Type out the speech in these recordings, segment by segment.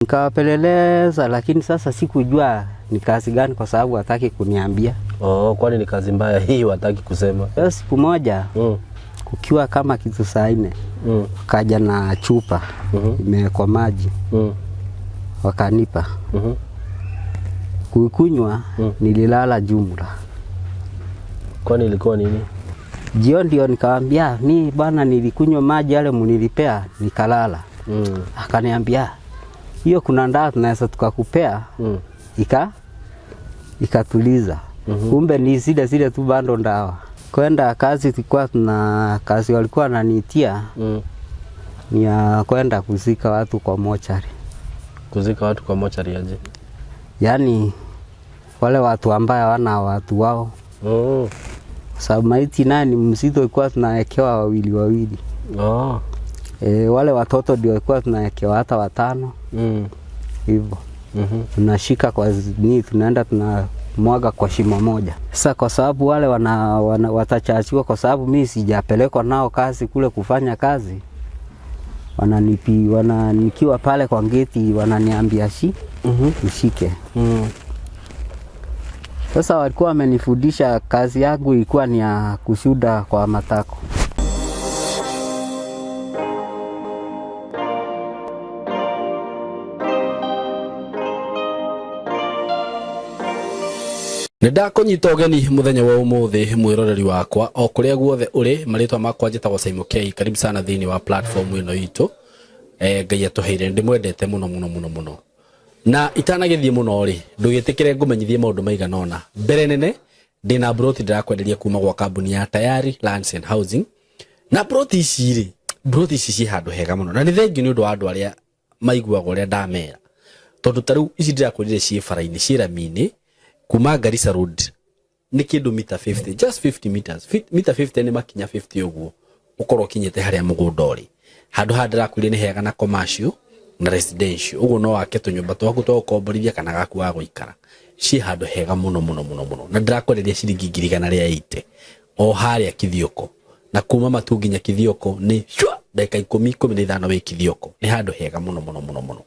Nikawapeleleza, lakini sasa sikujua ni kazi gani, kwa sababu hataki kuniambia. Oh, kwani ni kazi mbaya hii wataki kusema? Sasa siku moja kukiwa kama kitu saa 4 kaja na chupa imewekwa maji wakanipa kuikunywa. Nililala jumla. Kwani ilikuwa nini? Jioni ndio nikawambia, mi bwana, nilikunywa maji yale munilipea nikalala. Akaniambia hiyo kuna ndawa tunaweza tukakupea ikatuliza. Kumbe ni zile zile tu bado ndawa. Kwenda kazi tulikuwa tuna kazi walikuwa wananiitia ni ya kwenda kuzika watu kwa mochari. Kuzika watu kwa mochari aje? Yaani wale watu ambaye hawana watu wao, sababu maiti naye ni mzito, ilikuwa tunawekewa wawili wawili. E, wale watoto ndio walikuwa tunawekewa hata watano hivyo. Tunashika kwa ni tunaenda tunamwaga kwa shimo moja. Sasa kwa sababu wale wana watachachiwa, kwa sababu mi sijapelekwa nao kazi kule kufanya kazi, nikiwa pale kwa geti wananiambia ushike. Sasa walikuwa wamenifundisha kazi yangu ilikuwa ni ya kushuda kwa matako. Nĩ ndakũnyita ũgeni mũthenya wa ũmũthĩ, mwĩroreri wakwa o kũrĩa guothe ũrĩ. Marĩtwa makwa njĩtagwo Simon K. Karibu sana thĩinĩ wa platform ĩno itũ Ngai atũheire. Ndĩmwendete mũno mũno mũno mũno, na itanagĩthiĩ mũno rĩ, ndũgĩtĩkĩre ngũmenyithie maũndũ maigana ũna. Mbere nene, ndĩna broti ndĩrakwenderia kuma gwa kambuni ya Tayari Lands and Housing, na broti ici rĩ, broti ici ciĩ handũ hega mũno, na nĩ thengiũ nĩ ũndũ wa andũ arĩa maiguaga ũrĩa ndamera, tondũ ta rĩu ici ndĩrakwĩrire ciĩ bara-inĩ, ciĩ rami-inĩ kuma Garissa Road nĩ kĩndũ mita 50, just 50 meters. Mita 50 nĩ makinya 50 ũguo ũkorwo ũkinyĩte harĩa mũgũnda ũrĩ. Handũ haha ndĩrakwĩrire nĩ hega na commercial na residential, ũguo no wake tũnyũmba twaku twa gũkomborithia kana gaku ga gũikara. Ciĩ handũ hega mũno mũno mũno mũno, na ndĩrakwenderia ciringi 180,000 o harĩa Kithioko, na kuma Matu nginya Kithioko nĩ shwa ndagĩka 10, 15 wĩ Kithioko. Nĩ handũ hega mũno mũno mũno mũno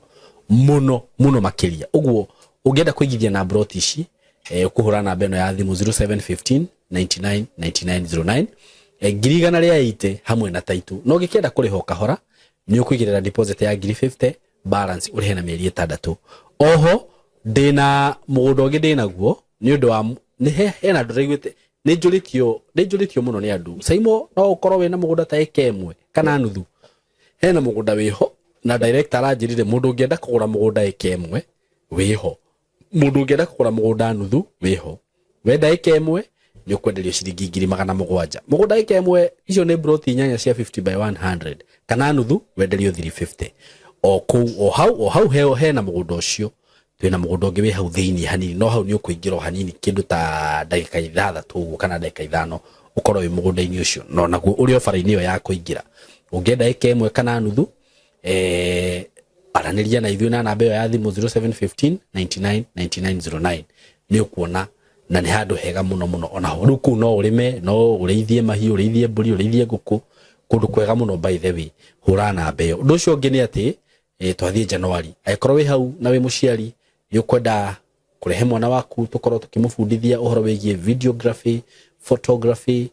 mũno mũno makĩria. Ũguo ũngĩenda kũigithia na broti ici, ũkũhũra namba ĩno ya thimũ 0715 99 99 09, 180,000 hamwe na taitũ. No ũngĩkĩenda kũrĩha o kahora, nĩ ũkũigĩrĩra deposit ya ngiri 50, balance ũrĩhe na mĩeri 6. Oho ndĩna mũgũnda ũngĩ ndĩnaguo nĩ ũndũ wa nĩ hena andũ ndĩraiguĩte nĩ njũrĩtio mũno nĩ andũ, Saimo, no ũkorwo wĩna mũgũnda ta ĩka 1 kana nuthu? Hena mũgũnda wĩho, na director aranjĩrire mũndũ ũngĩenda kũgũra mũgũnda ĩka 1 wĩho, mũndũ ũngĩenda kũgũra mũgũnda nuthu wĩho. Wenda ĩka 1 nĩ ũkwenderio ciringi 700,000. Mũgũnda ĩka 1, icio nĩ broti 8 cia 50 by 100, kana nuthu wenderio 350 o kũu o hau o hau hena mũgũnda ũcio. Twĩna mũgũnda ũngĩ wĩ hau thĩinĩ hanini, no hau nĩ ũkũingĩra o hanini, kĩndũ ta ndagĩka 6 ũguo kana ndagĩka 5 ũkorwo wĩ mũgũnda-inĩ ũcio, no naguo ũrĩ o bara-inĩ ĩyo ya kũingĩra. Ũngĩenda ĩka 1 kana nuthu, aranĩria na ithuĩ na namba ĩyo ya thimũ 0715 99 99 09, nĩ ũkuona na nĩ handũ hega mũno mũno. Onaho rĩu kũu no ũrĩme, no ũrĩithie mahiũ, ũrĩithie mbũri, ũrĩithie ngũkũ, kũndũ kwega mũno. By the way, hũra namba ĩyo. Ũndũ ũcio ũngĩ nĩ atĩ twathiĩ January, angĩkorwo wĩ hau na wĩ mũciari nĩ ũkwenda kũrehe mwana waku tũkorwo tũkĩmũbundithia ũhoro wĩgiĩ videography, photography,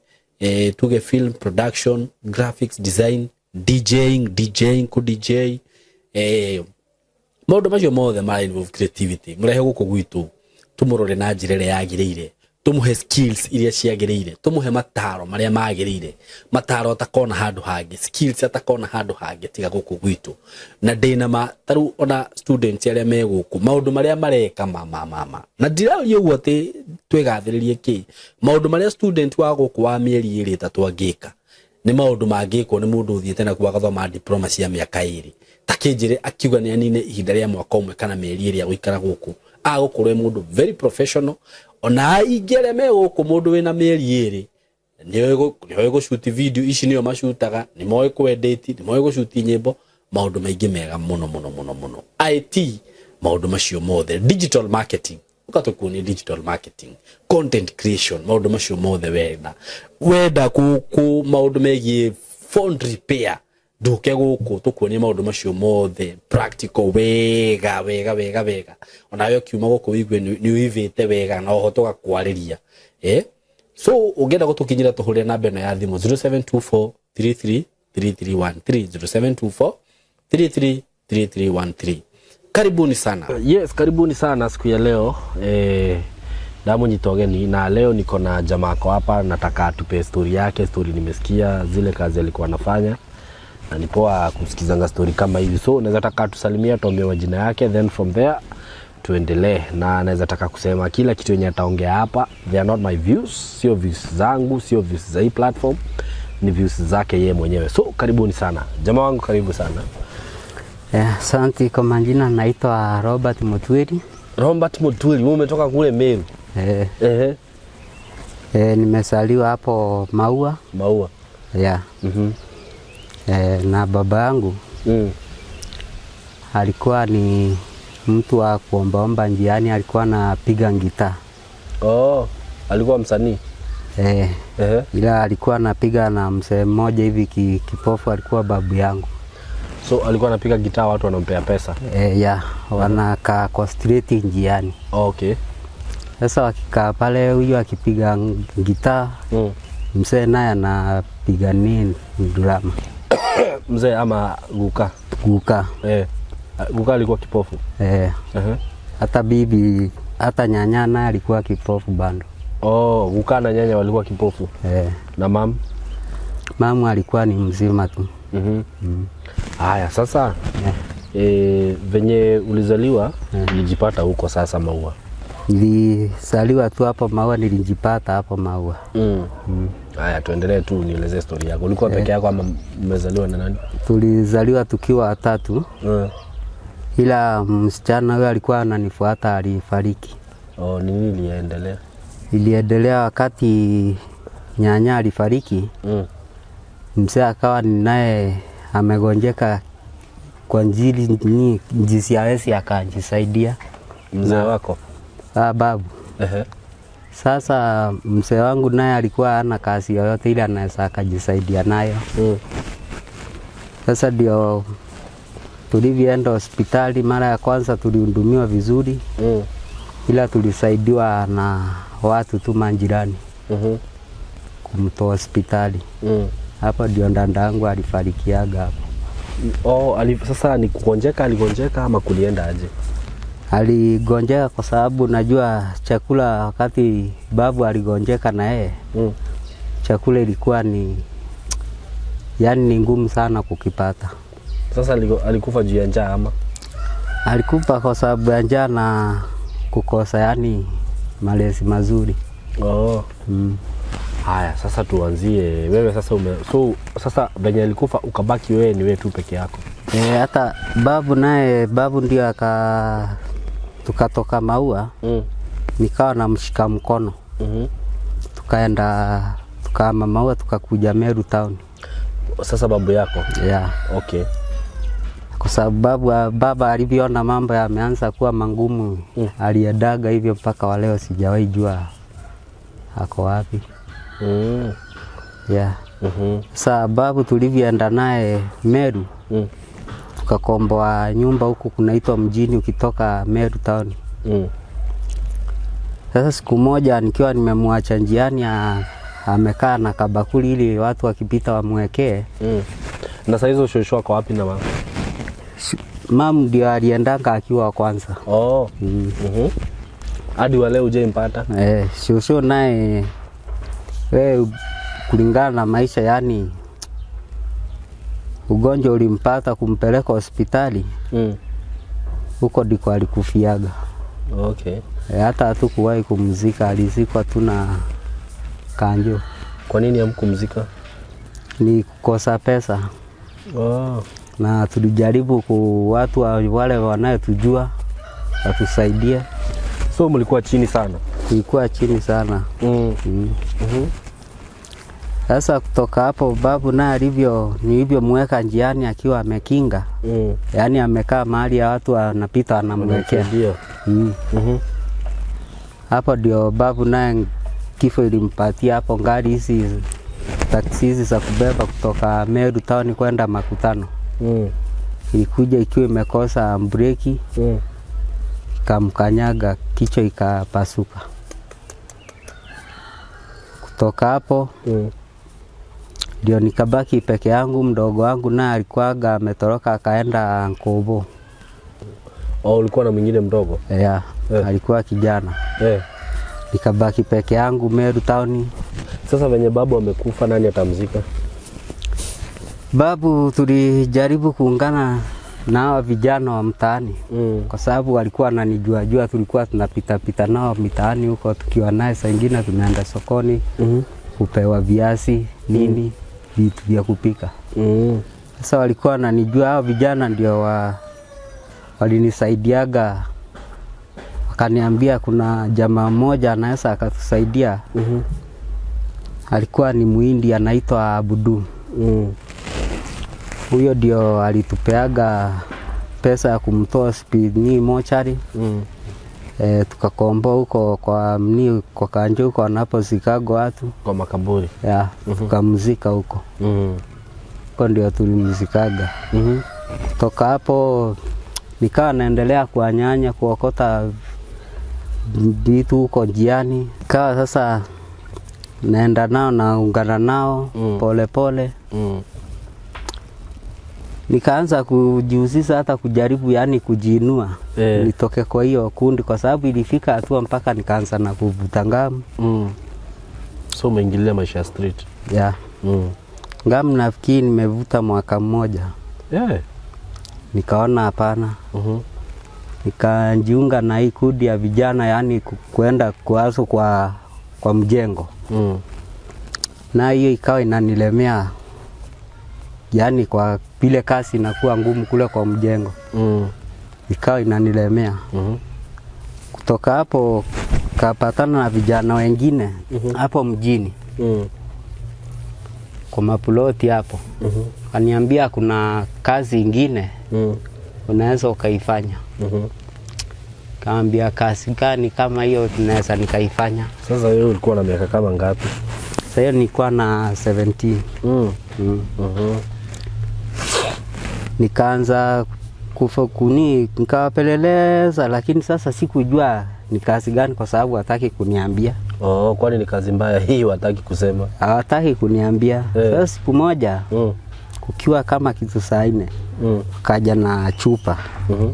tuge film production, graphics design, DJing, ku DJ, maũndũ macio mothe mara involve creativity, mũrehe gũkũ gwitũ tũmũrore na njĩra ĩrĩa yagĩrĩire, tũmũhe skills iria ciagĩrĩire, tũmũhe mataro marĩa magĩrĩire, mataro atakona handũ hangĩ, skills atakona handũ hangĩ tiga gũkũ gwitũ. Na ndĩna ma tarĩu ona students arĩa me gũkũ, maũndũ marĩa mareka ma ma ma ma na ndiraria ũguo atĩ twĩgathĩrĩrie kĩ, maũndũ marĩa student wa gũkũ wa mĩeri 2 3 angĩka nĩ maũndũ mangĩkwo nĩ mũndũ ũthiĩte na agathoma diploma cia mĩaka 2. Ta kĩnjĩre akiuga nĩ anine ihinda rĩa mwaka 1 kana mĩeri 2 agũikara gũkũ, agũkorwo e mũndũ very professional. Ona aingĩ arĩa me gũkũ, mũndũ wĩna mĩeri 2 nĩoĩ gũcuti video ici, nĩo macutaga, nĩ moĩ kwendĩti, nĩ moĩ gũcuti nyĩmbo, maũndũ maingĩ mega mũno mũno mũno mũno, IT, maũndũ macio mothe, digital marketing, ũgatũkuonia digital marketing, content creation, maũndũ macio mothe. Wenda ku maũndũ megiĩ phone repair. Nduke guku tukuonie maundu macio mothe practical wega wega wega wega. Onawe ukiuma guku wigue ni uivite wega na oho tugakwariria. So ungienda gutukinyira tuhurire namba ino ya thimu 0724 33 3313, 0724 33 3313. Karibuni sana. Yes, karibuni sana siku ya leo. Ndamunyita ũgeni na leo niko na jamaa ako hapa, nataka atupe story yake. Story nimesikia zile kazi alikuwa anafanya na ni poa kusikizanga story kama hivi, so naweza taka tusalimia, tuambie majina yake, then from there tuendelee. Na naweza taka kusema kila kitu yenye ataongea hapa, they are not my views, sio views zangu, sio views za hii platform, ni views zake yeye mwenyewe. So karibuni sana jamaa wangu, karibu sana. Asante. Kwa majina naitwa Robert Mutwiri. Robert Muturi, wewe umetoka kule Meru? Eh, nimesaliwa hapo Maua. Maua. Yeah. Na baba yangu alikuwa ni mtu wa kuombaomba njiani, alikuwa anapiga gitaa. Oh, alikuwa msanii. Ila alikuwa anapiga na mzee mmoja hivi kipofu, alikuwa babu yangu. So alikuwa anapiga gitaa, watu wanampea pesa. Yeah, wanakaa kwa street njiani. Sasa wakikaa pale, huyu akipiga gitaa, mzee naye anapiga nini, drama. Mzee ama guka? Guka. Guka alikuwa kipofu. Hata bibi, hata nyanya naye alikuwa kipofu bado. Oh, guka na nyanya walikuwa kipofu. Na mam? Mamu alikuwa ni mzima tu. Haya, sasa venye ulizaliwa ulijipata huko sasa Maua? Nilizaliwa tu hapo Maua, nilijipata hapo Maua. Haya, tuendelee tu, nielezee story yako. Ulikuwa peke yako ama mmezaliwa na nani? Tulizaliwa tukiwa watatu. Ila msichana huyo alikuwa ananifuata alifariki. Oh, ni nini iliendelea? Iliendelea wakati nyanya alifariki. Mzee akawa naye amegonjeka kwa njili ni jinsi hawezi akajisaidia. Mzee wako? Babu. Sasa mzee wangu naye alikuwa hana kazi yoyote ile anaweza akajisaidia nayo. Sasa ndio tulivyoenda hospitali mara ya kwanza tulihudumiwa vizuri. Ila tulisaidiwa na watu tu majirani kumtoa hospitali. Hapo ndio dada yangu alifarikiaga hapo. Oh, sasa ni kugonjeka, aligonjeka ama kulienda aje? Aligonjeka kwa sababu najua chakula wakati babu aligonjeka na yeye, chakula ilikuwa ni yani ni ngumu sana kukipata. Sasa alikufa juu ya njaa ama? Alikufa kwa sababu ya njaa na kukosa yani malezi mazuri. Oh. Haya, sasa tuanzie wewe sasa so sasa venye alikufa ukabaki wewe ni wewe tu peke yako. Hata babu naye, babu ndio tukatoka Maua. Nikawa namshika mkono. Tukaenda tukahama Maua tukakuja Meru town. Sasa babu yako? Yeah. Okay. Kwa sababu baba alivyoona mambo yameanza kuwa mangumu, aliendaga hivyo mpaka wa leo sijawahi jua ako wapi. Yeah. Sasa babu tulivyoenda naye Meru, tukakomboa nyumba huku kunaitwa mjini ukitoka Meru town. Sasa siku moja nikiwa nimemwacha njiani amekaa na kabakuli ili watu wakipita wamwekee. Na saa hizo shosho ako wapi na mama? Mamu ndio aliendanga akiwa wa kwanza. Oh. Hadi wa leo hujampata? Shosho naye we kulingana na maisha yani ugonjwa ulimpata kumpeleka hospitali. Huko ndiko alikufiaga. Hata hatukuwahi kumzika, alizikwa tu na kanjo. Kwa nini hamkumzika? Ni kukosa pesa. Oh. Na tulijaribu ku watu wale wanayetujua watusaidie. So mlikuwa chini sana? Tulikuwa chini sana. Sasa kutoka hapo babu naye nilivyomweka njiani akiwa amekinga. Yaani amekaa mahali ya watu wanapita wanamwekea. Wanamsaidia. Hapo ndio babu naye kifo ilimpatia hapo, ngari hizi Taksi hizi za kubeba kutoka Meru town kwenda Makutano. Ilikuja ikiwa imekosa breki, ikamkanyaga kichwa ikapasuka. Kutoka hapo ndio nikabaki peke yangu. Mdogo wangu naye alikuwaga ametoroka akaenda Nkobo. Oh, ulikuwa na mwingine mdogo? Yeah, Eh. alikuwa kijana. Nikabaki peke yangu Meru town. Sasa venye babu amekufa, nani atamzika? Babu tulijaribu kuungana na hawa vijana wa mtaani kwa sababu walikuwa wananijua jua, tulikuwa tunapita pita nao mitaani huko tukiwa naye, saa ingine tunaenda sokoni kupewa viazi nini vitu vya kupika. Sasa walikuwa wananijua hao vijana, ndio walinisaidiaga, wakaniambia kuna jamaa mmoja anaweza akatusaidia. Alikuwa ni Muhindi anaitwa Abudu. Huyo ndio alitupeaga pesa ya kumtoa spini mochari. Tukakomboa huko kwa mni kwa kanjo huko wanapozikago watu Kwa makaburi. Ya, tukamzika huko huko ndio tulimzikaga. Kutoka hapo nikawa naendelea kuwanyanya kuokota vitu huko njiani, ikawa sasa naenda nao naungana nao pole pole. Nikaanza kujihusisha hata kujaribu yani kujiinua nitoke kwa hiyo kundi, kwa sababu ilifika hatua mpaka nikaanza na kuvuta ngamu. So umeingilia maisha ya street. Ya ngamu nafikiri nimevuta mwaka mmoja, nikaona hapana, nikajiunga na hii kundi ya vijana yani kuenda kuaso kwa mjengo, na hiyo ikawa inanilemea, yani kwa vile kazi inakuwa ngumu kule kwa mjengo, ikawa inanilemea. Kutoka hapo kapatana na vijana wengine hapo mjini kwa mapuloti hapo, kaniambia kuna kazi ingine unaweza ukaifanya. Kaambia kazi gani kama hiyo tunaweza nikaifanya? Sasa wewe ulikuwa na miaka kama ngapi? Sasa hiyo nilikuwa na 17. Nikaanza kufa kuni, nikawapeleleza, lakini sasa sikujua ni kazi gani kwa sababu hataki kuniambia. Oh, kwani ni kazi mbaya hii wataki kusema? Hawataki kuniambia. Sasa siku moja kukiwa kama kitu saa 4 kaja na chupa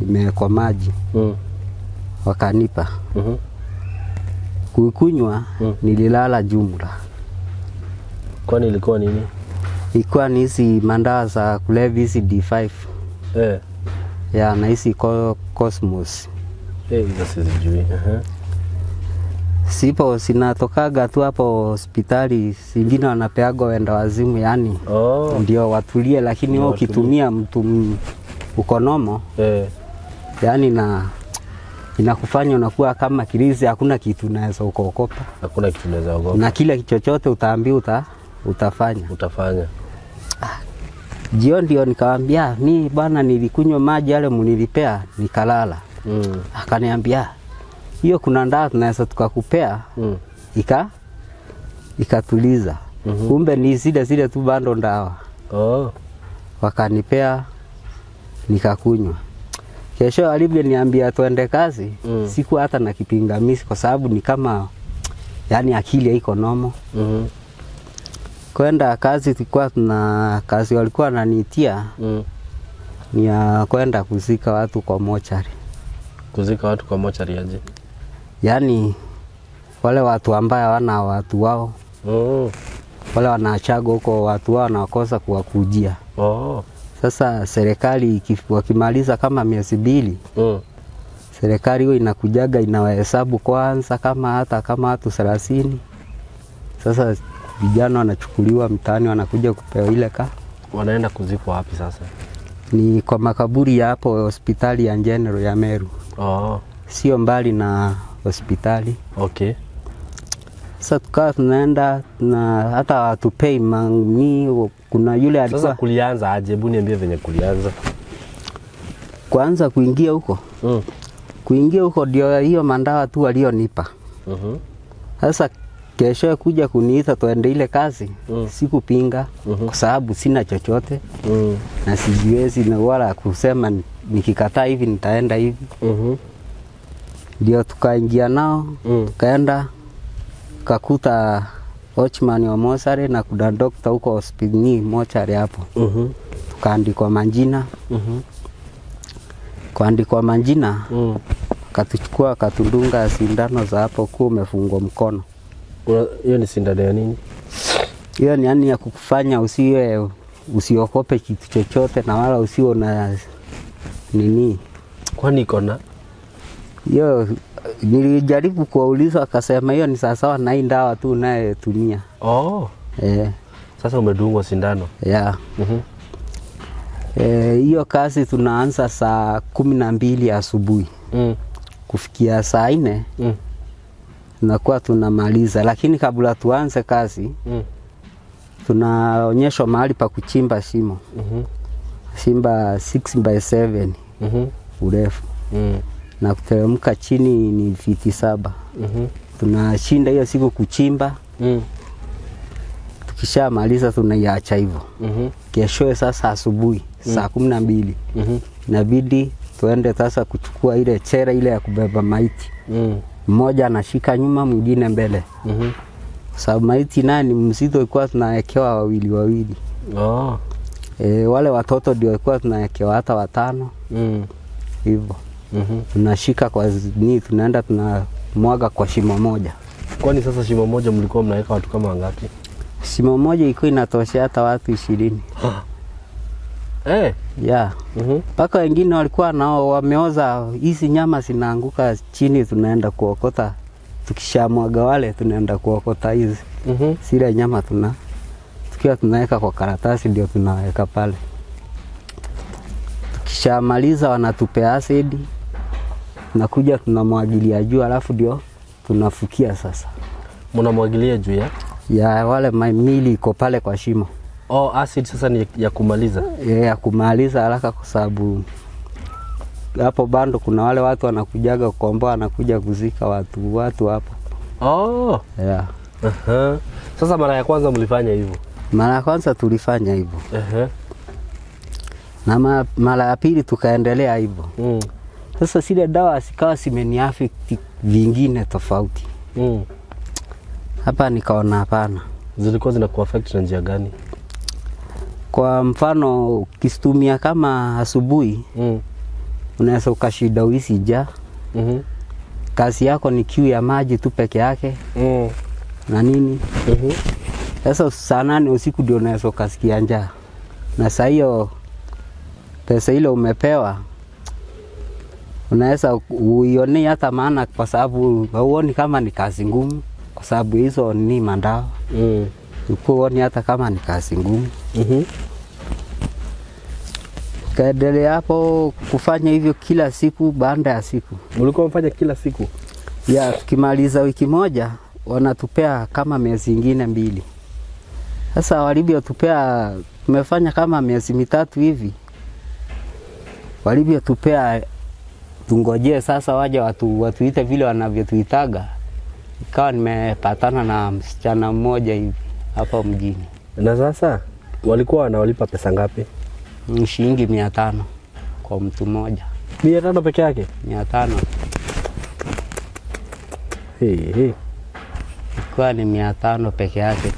imewekwa maji wakanipa. Kuikunywa nililala jumla. Kwani ilikuwa nini? Ilikuwa ni hizi mandawa za kulevya hizi D5 ya na hizi Cosmos. Hizo sizijui. Sipo sinatokaga tu hapo hospitali, zingine wanapeaga wenda wazimu yani ndio watulie, lakini wewe ukitumia mtu ukonomo yani na inakufanya unakuwa kama kilizi, hakuna kitu unaweza ukaokopa, Hakuna kitu unaweza ogopa. na kile chochote utaambiwa utafanya. Utafanya. Jioni ndio nikamwambia mi bwana, nilikunywa maji yale mnilipea nikalala. Akaniambia hiyo kuna ndawa tunaweza tukakupea ikatuliza. Kumbe ni zile zile tu bando ndawa. Wakanipea nikakunywa. Kesho alivyoniambia tuende kazi, siku hata na kipingamizi kwa sababu ni kama yani akili haiko nomo. Kwenda kazi tulikuwa tuna kazi walikuwa wananiitia ni ya kwenda kuzika watu kwa mochari. Kuzika watu kwa mochari aje? Yaani wale watu ambao hawana watu wao, wale wanaachaga huko watu wao wanakosa kuwakujia. Sasa serikali wakimaliza kama miezi 2, serikali hiyo inakujaga inawahesabu kwanza kama hata kama watu 30. Sasa vijana wanachukuliwa mtaani wanakuja kupewa ile ka. Wanaenda kuzikwa wapi sasa? Ni kwa makaburi ya hapo hospitali ya General ya Meru. Sio mbali na hospitali. Sasa tukawa tunaenda na hata watupei mani, kuna yule alikuwa. Sasa kulianza aje? Hebu niambie venye kulianza. Kuanza kuingia huko. Kuingia huko ndio hiyo mandawa tu walionipa. Sasa Kesho kuja kuniita tuende ile kazi, sikupinga kwa sababu sina chochote na sijiwezi na wala kusema nikikataa hivi nitaenda hivi. Ndio tukaingia nao, tukaenda tukakuta watchman wa mochari na kuna doctor huko hospitalini mochari hapo. Tukaandikwa majina. Kuandikwa majina, akatuchukua akatudunga sindano za hapo kuwa umefungwa mkono. Hiyo ni sindano ya nini? Hiyo ni yani ya kukufanya usiwe usiogope kitu chochote na wala usiwe na nini. Kwani iko na Hiyo nilijaribu kuwauliza, akasema hiyo ni sawasawa na hii dawa tu unayotumia. Oh. Eh, Sasa umedungwa sindano. Yeah. Hiyo kazi tunaanza saa 12 asubuhi kufikia saa 4 tunakuwa tunamaliza, lakini kabla tuanze kazi tunaonyeshwa mahali pa kuchimba shimo. Chimba 6 by 7 urefu na kuteremka chini ni fiti 7. Tunashinda hiyo siku kuchimba. Tukishamaliza tunaiacha hivyo. Keshoe sasa asubuhi saa 12 inabidi tuende sasa kuchukua ile chera ile ya kubeba maiti. Mmoja anashika nyuma, mwingine mbele. Sababu maiti naye ni mzito, ilikuwa tunawekewa wawili wawili. Oh. Wale watoto ndio walikuwa tunawekewa hata 5 hivyo. Tunashika kwa ni tunaenda tunamwaga kwa shimo moja. Kwani sasa shimo moja mlikuwa mnaweka watu kama wangapi? Shimo moja ilikuwa inatosha hata watu 20. Yeah. Mpaka wengine walikuwa nao wameoza, hizi nyama zinaanguka chini, tunaenda kuokota. Tukishamwaga wale tunaenda kuokota hizi. Zile nyama tukiwa tunaweka kwa karatasi ndio tunaweka pale. Tukishamaliza wanatupea asidi, tunakuja tunamwagilia juu, alafu ndio tunafukia sasa. Mnamwagilia juu ya? Ya wale mili iko pale kwa shimo. Oh, acid sasa ni ya kumaliza? Ya kumaliza haraka kwa sababu hapo bando kuna wale watu wanakujaga kukomboa, wanakuja kuzika watu hapo. Oh. Yeah. Sasa mara ya kwanza mlifanya hivyo? Mara ya kwanza tulifanya hivyo. Na mara ya pili tukaendelea hivyo. Sasa zile dawa zikawa zimeniaffect vingine tofauti. Hapa nikaona hapana. Zilikuwa zinakuaffect na njia gani? Kwa mfano ukitumia kama asubuhi, unaweza ukashinda uhisi njaa. Kazi yako ni kiu ya maji tu peke yake. Na nini? Sasa saa 8 usiku ndio unaweza ukasikia njaa. Na saa hiyo pesa ile umepewa unaweza uione hata maana, kwa sababu huoni kama ni kazi ngumu, kwa sababu hizo ni mandawa. Huoni hata kama ni kazi ngumu. Kaendelea hapo kufanya hivyo kila siku baada ya siku. Mlikuwa mfanya kila siku? Ya, tukimaliza wiki moja wanatupea kama miezi ingine 2. Sasa walivyotupea, tumefanya kama miezi 3 hivi. Walivyotupea tungojee sasa waje watuite vile wanavyotuitaga. Ikawa nimepatana na msichana mmoja hivi hapa mjini. Na sasa walikuwa wanawalipa pesa ngapi? Ni shilingi 500 kwa mtu mmoja. 500 peke yake? 500. Hey, hey. Ilikuwa ni 500 peke yake.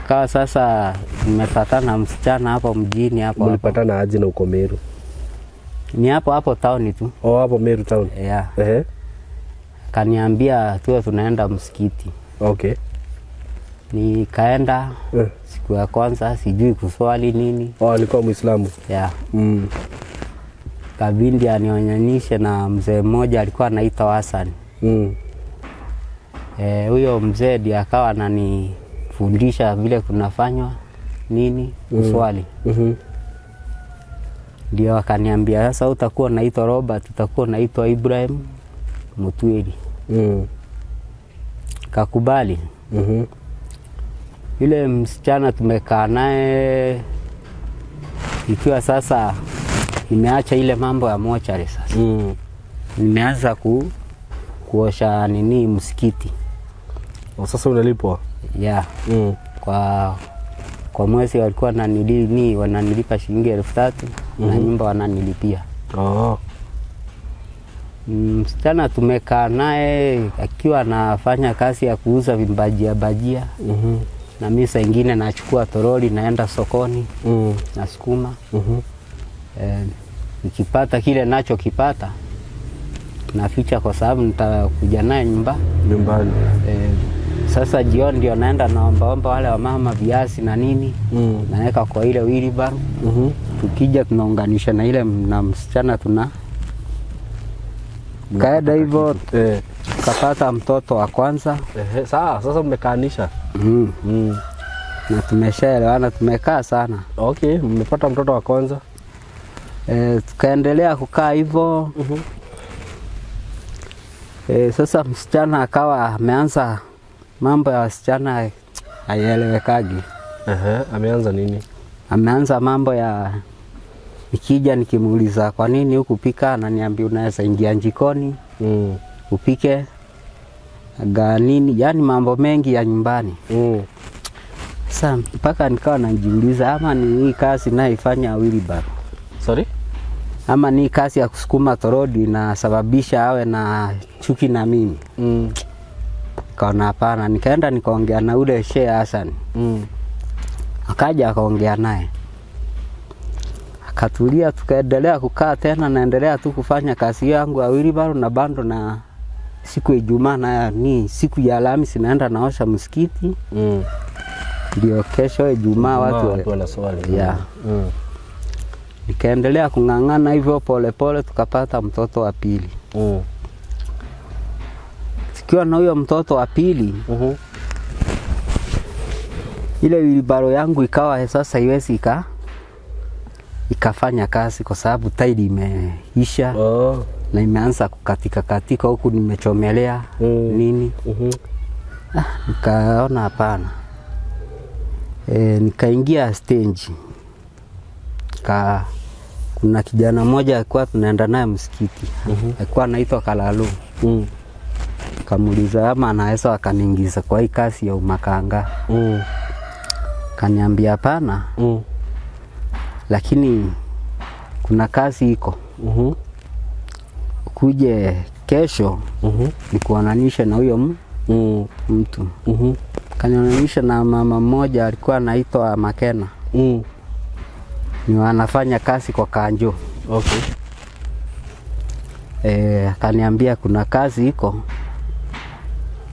Kawa sasa nimepatana na msichana hapo mjini hapo. Mlipatana aje na uko Meru? Ni hapo hapo town tu. Oh, hapo Meru town. Yeah. Kaniambia tuwe tunaenda msikiti. Nikaenda siku ya kwanza sijui kuswali nini. Oh, alikuwa Muislamu. Yeah. Kabindi anionyeshe na mzee mmoja alikuwa anaitwa Hassan. Huyo mzee ndiye akawa ananifundisha vile kunafanywa nini kuswali. Ndio akaniambia sasa utakuwa unaitwa Robert, utakuwa unaitwa Ibrahim Mutwiri. Kakubali. Yule msichana tumekaa naye ikiwa sasa nimeacha ile mambo ya mochari sasa. Nimeanza kuosha nini msikiti. Oh, sasa unalipwa? Yeah. Kwa mwezi walikuwa wananilipa shilingi 3,000 na nyumba wananilipia. Oh. Msichana tumekaa naye akiwa anafanya kazi ya kuuza vimbajia bajia. Na mimi saa ingine nachukua toroli naenda sokoni nasukuma. Nikipata kile nachokipata naficha kwa sababu nitakuja naye nyumbani. Sasa jioni ndio naenda naombaomba wale wamama viazi na nini naweka kwa ile wheelbarrow. Tukija tunaunganisha na ile na msichana tuna kaenda hivyo tukapata mtoto wa kwanza. Sawa, sasa mmekaanisha. Na tumeshaelewana, tumekaa sana. Okay, mmepata mtoto wa kwanza. Tukaendelea kukaa hivyo. Sasa msichana akawa ameanza mambo ya wasichana haielewekagi. Ameanza nini? Ameanza mambo ya nikija nikimuuliza kwa nini hukupika, ananiambia unaweza ingia jikoni upike nini, yani mambo mengi ya nyumbani. Sasa mpaka nikawa najiuliza ama ni hii kazi naifanya wheelbarrow. Sorry? Ama ni kazi ya kusukuma toroli inasababisha awe na chuki na mimi. Kaona hapana, nikaenda nikaongea na ule Sheikh Hassan. Akaja akaongea naye. Akatulia, tukaendelea kukaa tena, naendelea tu kufanya kazi yangu ya wheelbarrow na bando, na siku ya Ijumaa na ni siku ya Alhamisi naenda naosha msikiti. Ndio kesho Ijumaa watu wanaswali. Yeah. Nikaendelea kung'ang'ana hivyo pole pole, tukapata mtoto wa pili. Tukiwa na huyo mtoto wa pili, ile wheelbarrow yangu ikawa sasa iwezi ikafanya kazi kwa sababu tairi imeisha. Na imeanza kukatika katika huku nimechomelea nini. Nikaona hapana. Nikaingia stage. Kuna kijana mmoja alikuwa tunaenda naye msikiti. Alikuwa anaitwa Kalalu. Kamuuliza ama anaweza akaniingiza kwa hii kazi ya umakanga. Kaniambia hapana. Lakini kuna kazi iko. Kuje kesho nikuonanishe na huyo mtu. Kanionanisha na mama mmoja alikuwa anaitwa Makena. Ni wanafanya kazi kwa Kanjo. Akaniambia kuna kazi iko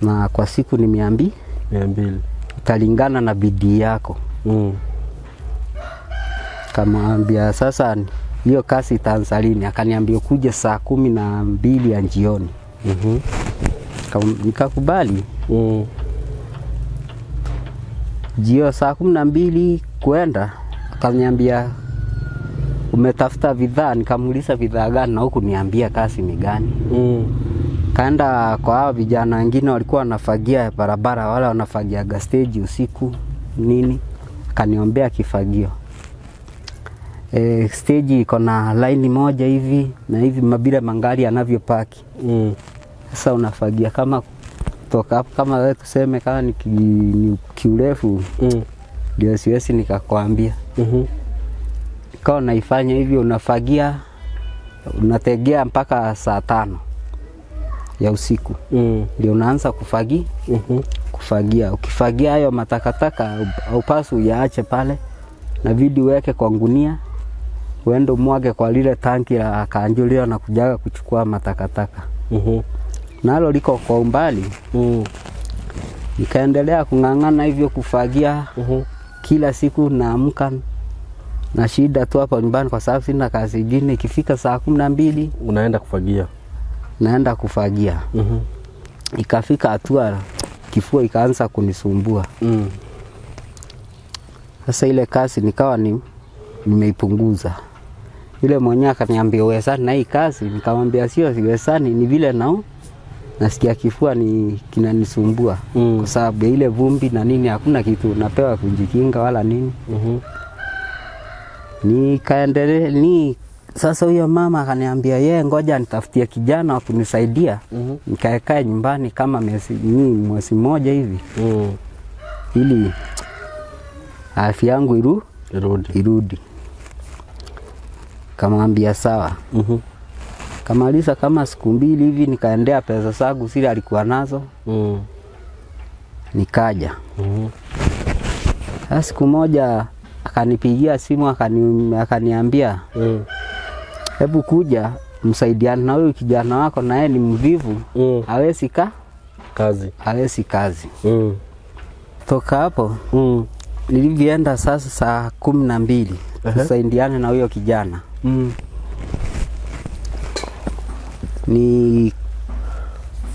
na kwa siku ni 200. 200. Italingana na bidii yako. Kamwambia sasa hiyo kazi itaanza lini? Akaniambia kuja saa 12 ya jioni. Nikakubali. Jio saa 12 kuenda, akaniambia umetafuta bidhaa. Nikamuuliza bidhaa gani na huku niambia kazi ni gani. Kaenda kwa hao vijana wengine walikuwa wanafagia barabara, wale wanafagia stage usiku nini, akaniombea kifagio. Stage iko na line moja hivi na hivi mabila mangali yanavyopaki. Sasa unafagia kama kutoka hapo, kama wewe tuseme kama ni kiurefu ndio siwezi nikakwambia. Nikawa naifanya hivyo, unafagia unategea mpaka saa 5 ya usiku. Ndio unaanza kufagia. Ukifagia hayo matakataka haupaswi uyaache pale, na vidi uweke kwa gunia uende umwage kwa lile tanki la kanjo lile na kujaga kuchukua matakataka. Nalo liko kwa umbali. Nikaendelea kung'ang'ana hivyo kufagia. Kila siku naamka na shida tu hapa nyumbani kwa sababu sina kazi nyingine. Ikifika saa 12 unaenda kufagia. Naenda kufagia. Ikafika hatua kifua ikaanza kunisumbua. Sasa ile kazi nikawa nimeipunguza. Yule mwenyewe akaniambia uwezani na hii kazi, nikamwambia sio siwezani, ni vile nasikia kifua ni kinanisumbua. Kwa sababu ya ile vumbi na nini, hakuna kitu napewa kujikinga wala nini. Nikaendelea ni Sasa huyo mama akaniambia yeye, ngoja nitafutie kijana wa kunisaidia nikaekae nyumbani kama mwezi mmoja hivi ili afya yangu Irudi. irudi. Kamwambia sawa. Kamaliza kama siku 2 hivi, nikaendea pesa zangu zile alikuwa nazo. Nikaja. Sasa siku moja akanipigia simu akaniambia, hebu kuja msaidiane na huyu kijana wako, na yeye ni mvivu, hawezi kazi. Hawezi kazi. Toka hapo nilivyoenda sasa saa 12 tusaidiane na huyo kijana.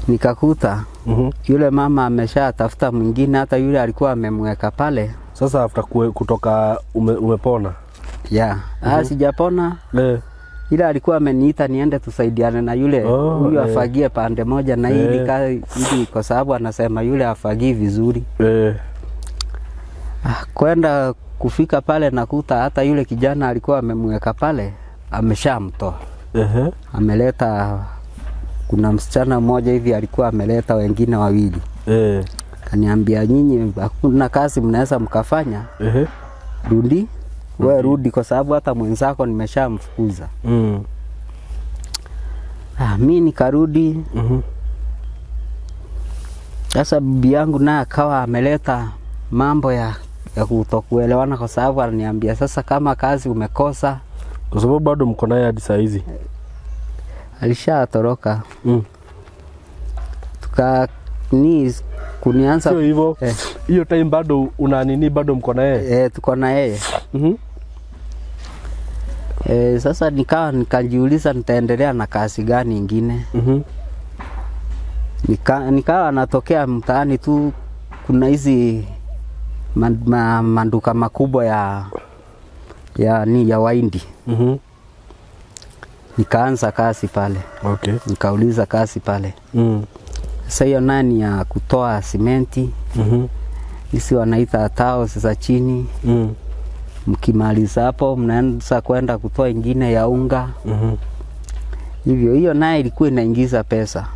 Nikakuta yule mama ameshatafuta mwingine, hata yule alikuwa amemweka pale. Sasa after kutoka umepona? Yeah. Sijapona. Ila alikuwa ameniita niende tusaidiane na yule huyu afagie pande moja na ili kwa sababu anasema yule afagii vizuri. Kwenda kufika pale nakuta hata yule kijana alikuwa amemweka pale ameshamtoa. Ameleta, kuna msichana mmoja hivi alikuwa ameleta wengine wawili. Kaniambia nyinyi hakuna kazi mnaweza mkafanya. Rudi, wewe rudi kwa sababu hata mwenzako nimeshamfukuza. Mi nikarudi. Sasa bibi yangu naye akawa ameleta mambo ya kutokuelewana kwa sababu aliniambia sasa kama kazi umekosa. Kwa sababu bado mko naye hadi saa hizi. Alishatoroka. Tuka ni kunianza Sio hivyo. Hiyo time bado una nini, bado mko na yeye? Tuko na yeye. Sasa nikajiuliza nitaendelea na kazi gani nyingine. Nikawa natokea mtaani tu, kuna hizi manduka makubwa ya Wahindi. Nikaanza kazi pale. Nikauliza kazi pale. Sasa hiyo nani ya kutoa simenti. Hizi wanaita tiles za chini. Mkimaliza hapo mnaanza kwenda kutoa ingine ya unga. Hivyo hiyo naye ilikuwa inaingiza pesa.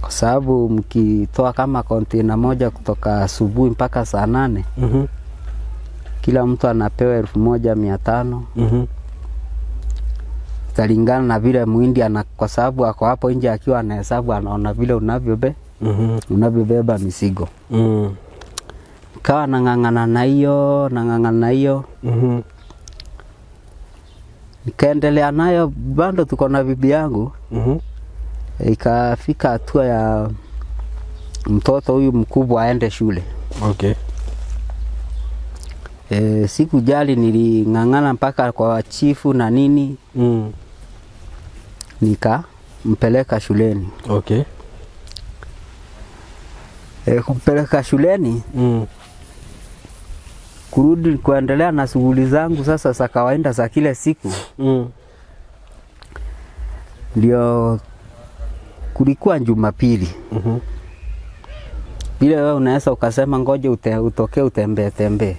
Kwa sababu mkitoa kama container moja kutoka asubuhi mpaka saa 8. Kila mtu anapewa 1500. Italingana na vile muhindi ana, kwa sababu ako hapo nje akiwa anahesabu anaona vile unavyobeba mizigo. Kawa nang'ang'ana na hiyo, nang'ang'ana na hiyo. Nikaendelea nayo bado tuko na bibi yangu. Ikafika hatua ya mtoto huyu mkubwa aende shule. Sikujali, niling'ang'ana mpaka kwa chifu na nini. Nikampeleka shuleni. Kumpeleka shuleni. Kurudi kuendelea na shughuli zangu sasa za kawaida za kila siku. Ndio kulikuwa Jumapili. Bila wewe unaweza ukasema ngoja utokee utembee tembee.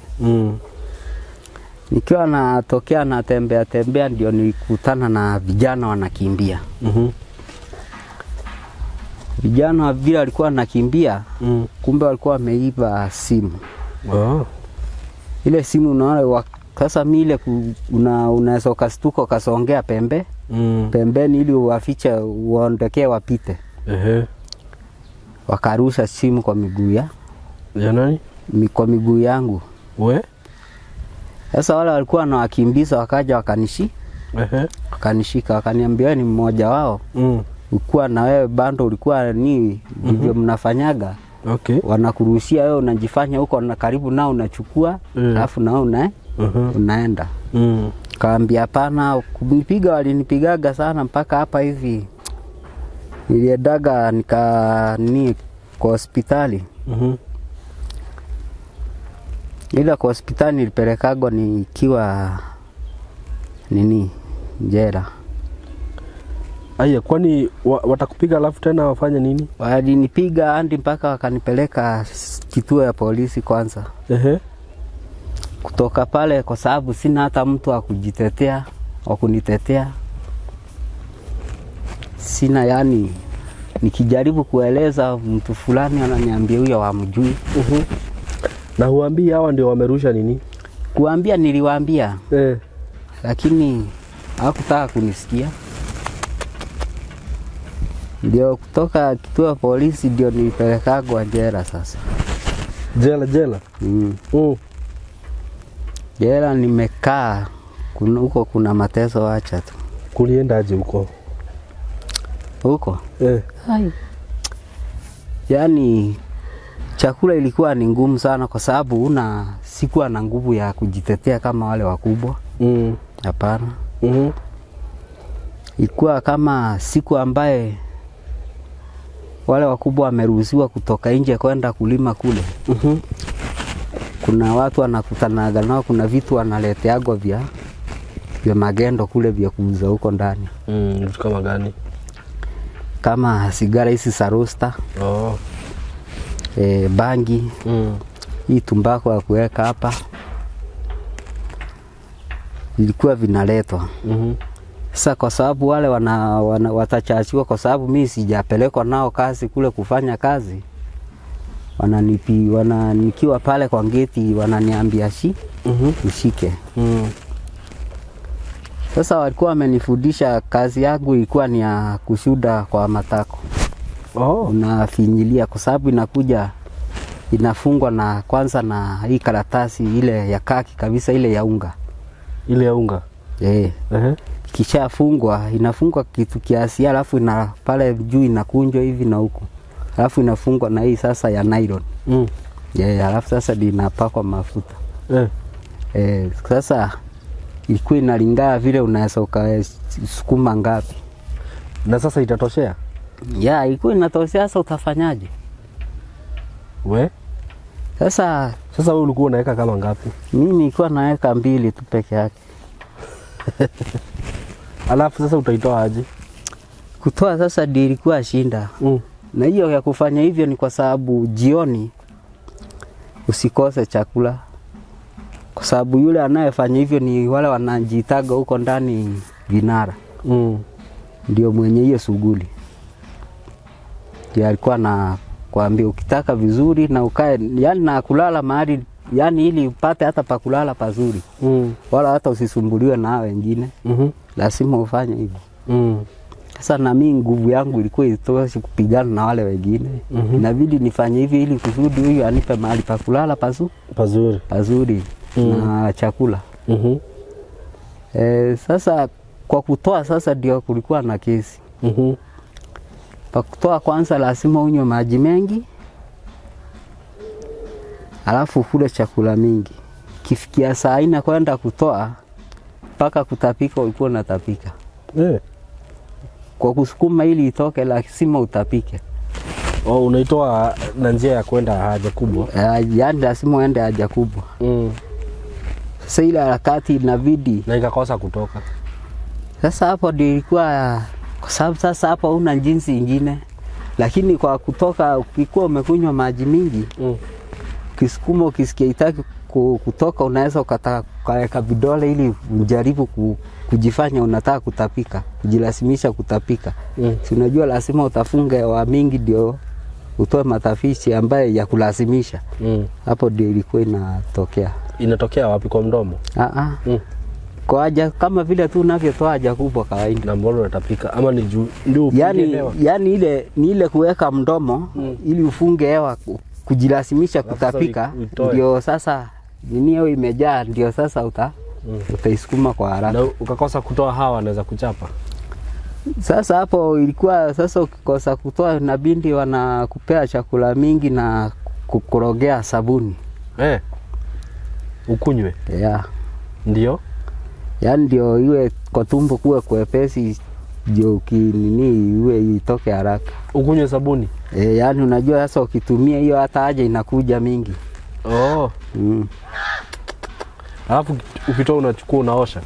Nikiwa natokea na tembea tembea ndio nilikutana na vijana wanakimbia. Vijana vile walikuwa wanakimbia, kumbe walikuwa wameiba simu. Ile simu unaona sasa mimi ile unaweza ukastuka ukasongea pembeni ili uwafiche uondokee wapite. Wakarusha simu kwa miguu ya Ya nani? Kwa miguu yangu. We? Sasa wale walikuwa wanawakimbiza wakaja wakanishika wakaniambia wewe ni mmoja wao. Ulikuwa na wewe bando ulikuwa ni ndivyo mnafanyaga. Wanakurushia wewe unajifanya huko na karibu nao unachukua, alafu na wewe unaenda. Kaambia hapana, kunipiga walinipigaga sana mpaka hapa hivi. Niliendaga nika ni kwa hospitali. Ila kwa hospitali nilipelekagwa nikiwa nini jela. Aya, kwani watakupiga alafu tena wafanye nini? Walinipiga hadi mpaka wakanipeleka kituo ya polisi kwanza. Kutoka pale kwa sababu sina hata mtu wa kujitetea. wa kunitetea, sina yani, nikijaribu kueleza mtu fulani ananiambia huyo wamjui. Na huambii hawa ndio wamerusha nini? Kuambia niliwaambia, lakini hawakutaka kunisikia. Ndio kutoka kituo ya polisi ndio nilipelekagwa jela sasa. Jela jela. Jela nimekaa huko, kuna mateso, acha tu. Kuliendaje huko? Huko. Yaani chakula ilikuwa ni ngumu sana kwa sababu una sikuwa na nguvu ya kujitetea kama wale wakubwa. Hapana. Ilikuwa kama siku ambaye wale wakubwa wameruhusiwa kutoka nje kwenda kulima kule. Kuna watu wanakutanaga nao, kuna vitu wanaleteagwa vya magendo kule vya kuuza huko ndani. Vitu kama gani? Kama sigara hizi za rosta, Oh. Bangi, hii tumbako ya kuweka hapa ilikuwa vinaletwa. Sasa kwa sababu wale watachachiwa kwa sababu mimi sijapelekwa nao kazi kule kufanya kazi, nikiwa pale kwa geti wananiambia ushike. Sasa walikuwa wamenifundisha kazi yangu ilikuwa ni ya kushuda kwa matako. Unafinyilia kwa sababu inakuja inafungwa na kwanza na hii karatasi ile ya kaki kabisa ile ya unga. Ile ya unga. Ikishafungwa inafungwa kitu kiasi, alafu ina pale juu inakunjwa hivi na huku. Alafu inafungwa na hii sasa ya nylon. Alafu sasa ndio inapakwa mafuta. Sasa ilikuwa inalingana vile unaweza ukasukuma ngapi. Na sasa itatoshea? Ya, ilikuwa inatoshea, sasa utafanyaje? We? Sasa Sasa wewe ulikuwa unaweka kama ngapi? Mimi nilikuwa naweka 2 tu peke yake. Alafu sasa utaitoa aje? Kutoa sasa ndio ilikuwa shinda. Na hiyo ya kufanya hivyo ni kwa sababu jioni usikose chakula. Kwa sababu yule anayefanya hivyo ni wale wanajitaga huko ndani vinara. Ndio mwenye hiyo shughuli. Ndio alikuwa na kuambia ukitaka vizuri na ukae, yani na kulala mahali, yani ili upate hata pa kulala pazuri. Wala hata usisumbuliwe na hao wengine. Lazima ufanye hivyo. Sasa na mimi nguvu yangu ilikuwa itoshi kupigana na wale wengine. Inabidi nifanye hivi ili kusudi huyu anipe mahali pa kulala Pazuri. pazuri na chakula. Sasa kwa kutoa sasa ndio kulikuwa na kesi. Pa kutoa kwanza lazima unywe maji mengi. Alafu ukule chakula mingi. Kifikia saa 4 kwenda kutoa mpaka kutapika ulikuwa unatapika. Kwa kusukuma ili itoke lazima utapike. Oh, unaitoa na njia ya kwenda haja kubwa. Yani lazima uende haja kubwa. Sasa ile harakati inabidi na ikakosa kutoka. Sasa hapo ndio ilikuwa, kwa sababu sasa hapo huna jinsi ingine. Lakini kwa kutoka ukikuwa umekunywa maji mingi, ukisukuma ukisikia itaki kutoka, unaweza ukataka ukaweka vidole ili ujaribu kujifanya unataka kutapika, kujilazimisha kutapika. Si unajua lazima utafunga hewa mingi ndio utoe matafishi ambaye ya kulazimisha. Hapo ndio ilikuwa inatokea. Inatokea wapi, kwa mdomo? Kwa haja kama vile tu unavyotoa haja kubwa kawaida. Na mbona unatapika? Ama ni juu ndio ufunge hewa? Yani ile ni ile kuweka mdomo ili ufunge hewa, kujilazimisha Alafu sasa kutapika, uitoe. ndio sasa nini hiyo imejaa, ndio sasa utaisukuma kwa haraka. Na ukakosa kutoa hawa anaweza kuchapa. Sasa hapo ilikuwa sasa ukikosa kutoa inabidi wanakupea chakula mingi na kukorogea sabuni. Ukunywe. Yeah. Ndio? Yaani ndio iwe kwa tumbo kuwe kwepesi, ndio ukinini iwe itoke haraka. Ukunywe sabuni? Yani unajua sasa ukitumia hiyo hata haja inakuja mingi. Alafu ukitoa unachukua unaosha.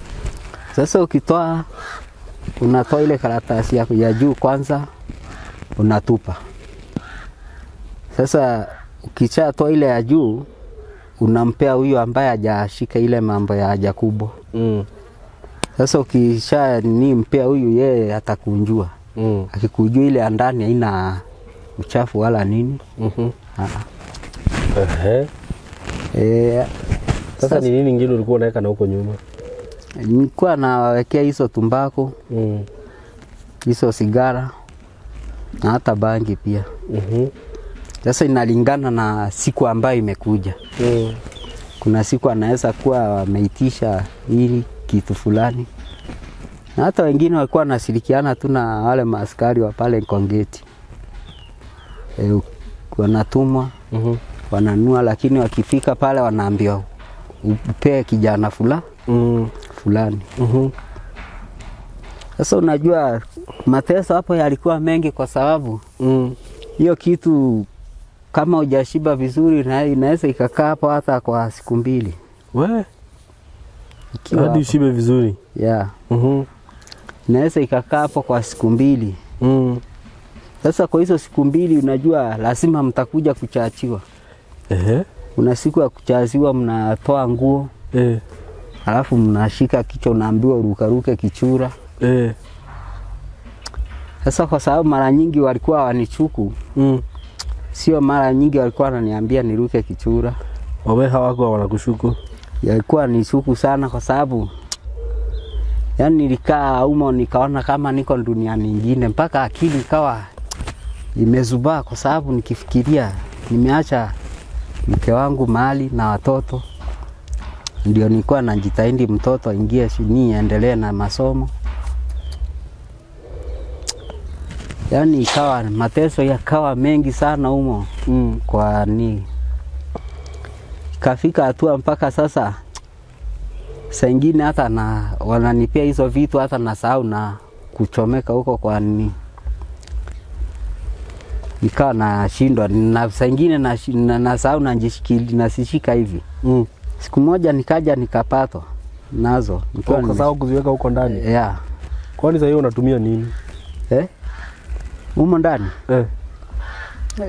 Sasa ukitoa unatoa ile karatasi yako ya juu kwanza unatupa. Sasa ukishatoa ile ya juu unampea huyu ambaye hajashika ile mambo ya haja kubwa. Sasa ukisha nini mpea huyu, yeye atakunjua. Akikunjua ile ya ndani haina uchafu wala nini. Ehe. Sasa ni nini ingine ulikuwa unaweka na huko nyuma? Nilikuwa nawawekea hizo tumbako, hizo sigara na hata bangi pia. Sasa inalingana na siku ambayo imekuja. Kuna siku anaweza kuwa ameitisha hili kitu fulani, na hata wengine walikuwa wanashirikiana tu na wale maaskari wa pale Kongeti. Wanatumwa, wananua, lakini wakifika pale wanaambiwa upee kijana fulani. Sasa unajua mateso hapo yalikuwa mengi kwa sababu hiyo kitu kama hujashiba vizuri na inaweza ikakaa hapo hata kwa siku 2. We, Ikiwa hadi hapo. ushibe vizuri. Yeah. Inaweza ikakaa hapo kwa siku 2. Sasa kwa hizo siku 2 unajua lazima mtakuja kuchachiwa. Kuna siku ya kuchachiwa, mnatoa nguo. Alafu mnashika kichwa, unaambiwa urukaruke kichura. Sasa kwa sababu mara nyingi walikuwa wanichuku, sio mara nyingi walikuwa wananiambia niruke kichura. Wawe hawako wanakushuku. Yalikuwa nichuku sana kwa sababu yani nilikaa humo nikaona kama niko dunia nyingine, mpaka akili ikawa imezubaa kwa sababu nikifikiria nimeacha mke wangu mahali na watoto, ndio nilikuwa najitahidi mtoto aingie ni endelee na masomo. Yani ikawa mateso yakawa mengi sana humo. Kwa ni ikafika hatua mpaka sasa saa ingine hata na wananipea hizo vitu hata nasahau na kuchomeka huko kwa ni nikawa nashindwa na saa ingine nasahau nasishika hivi. Siku moja nikaja nikapatwa nazo. Nikiwa Ukasahau kuziweka huko ndani? Yeah. Kwani sasa hiyo unatumia nini? Humo ndani?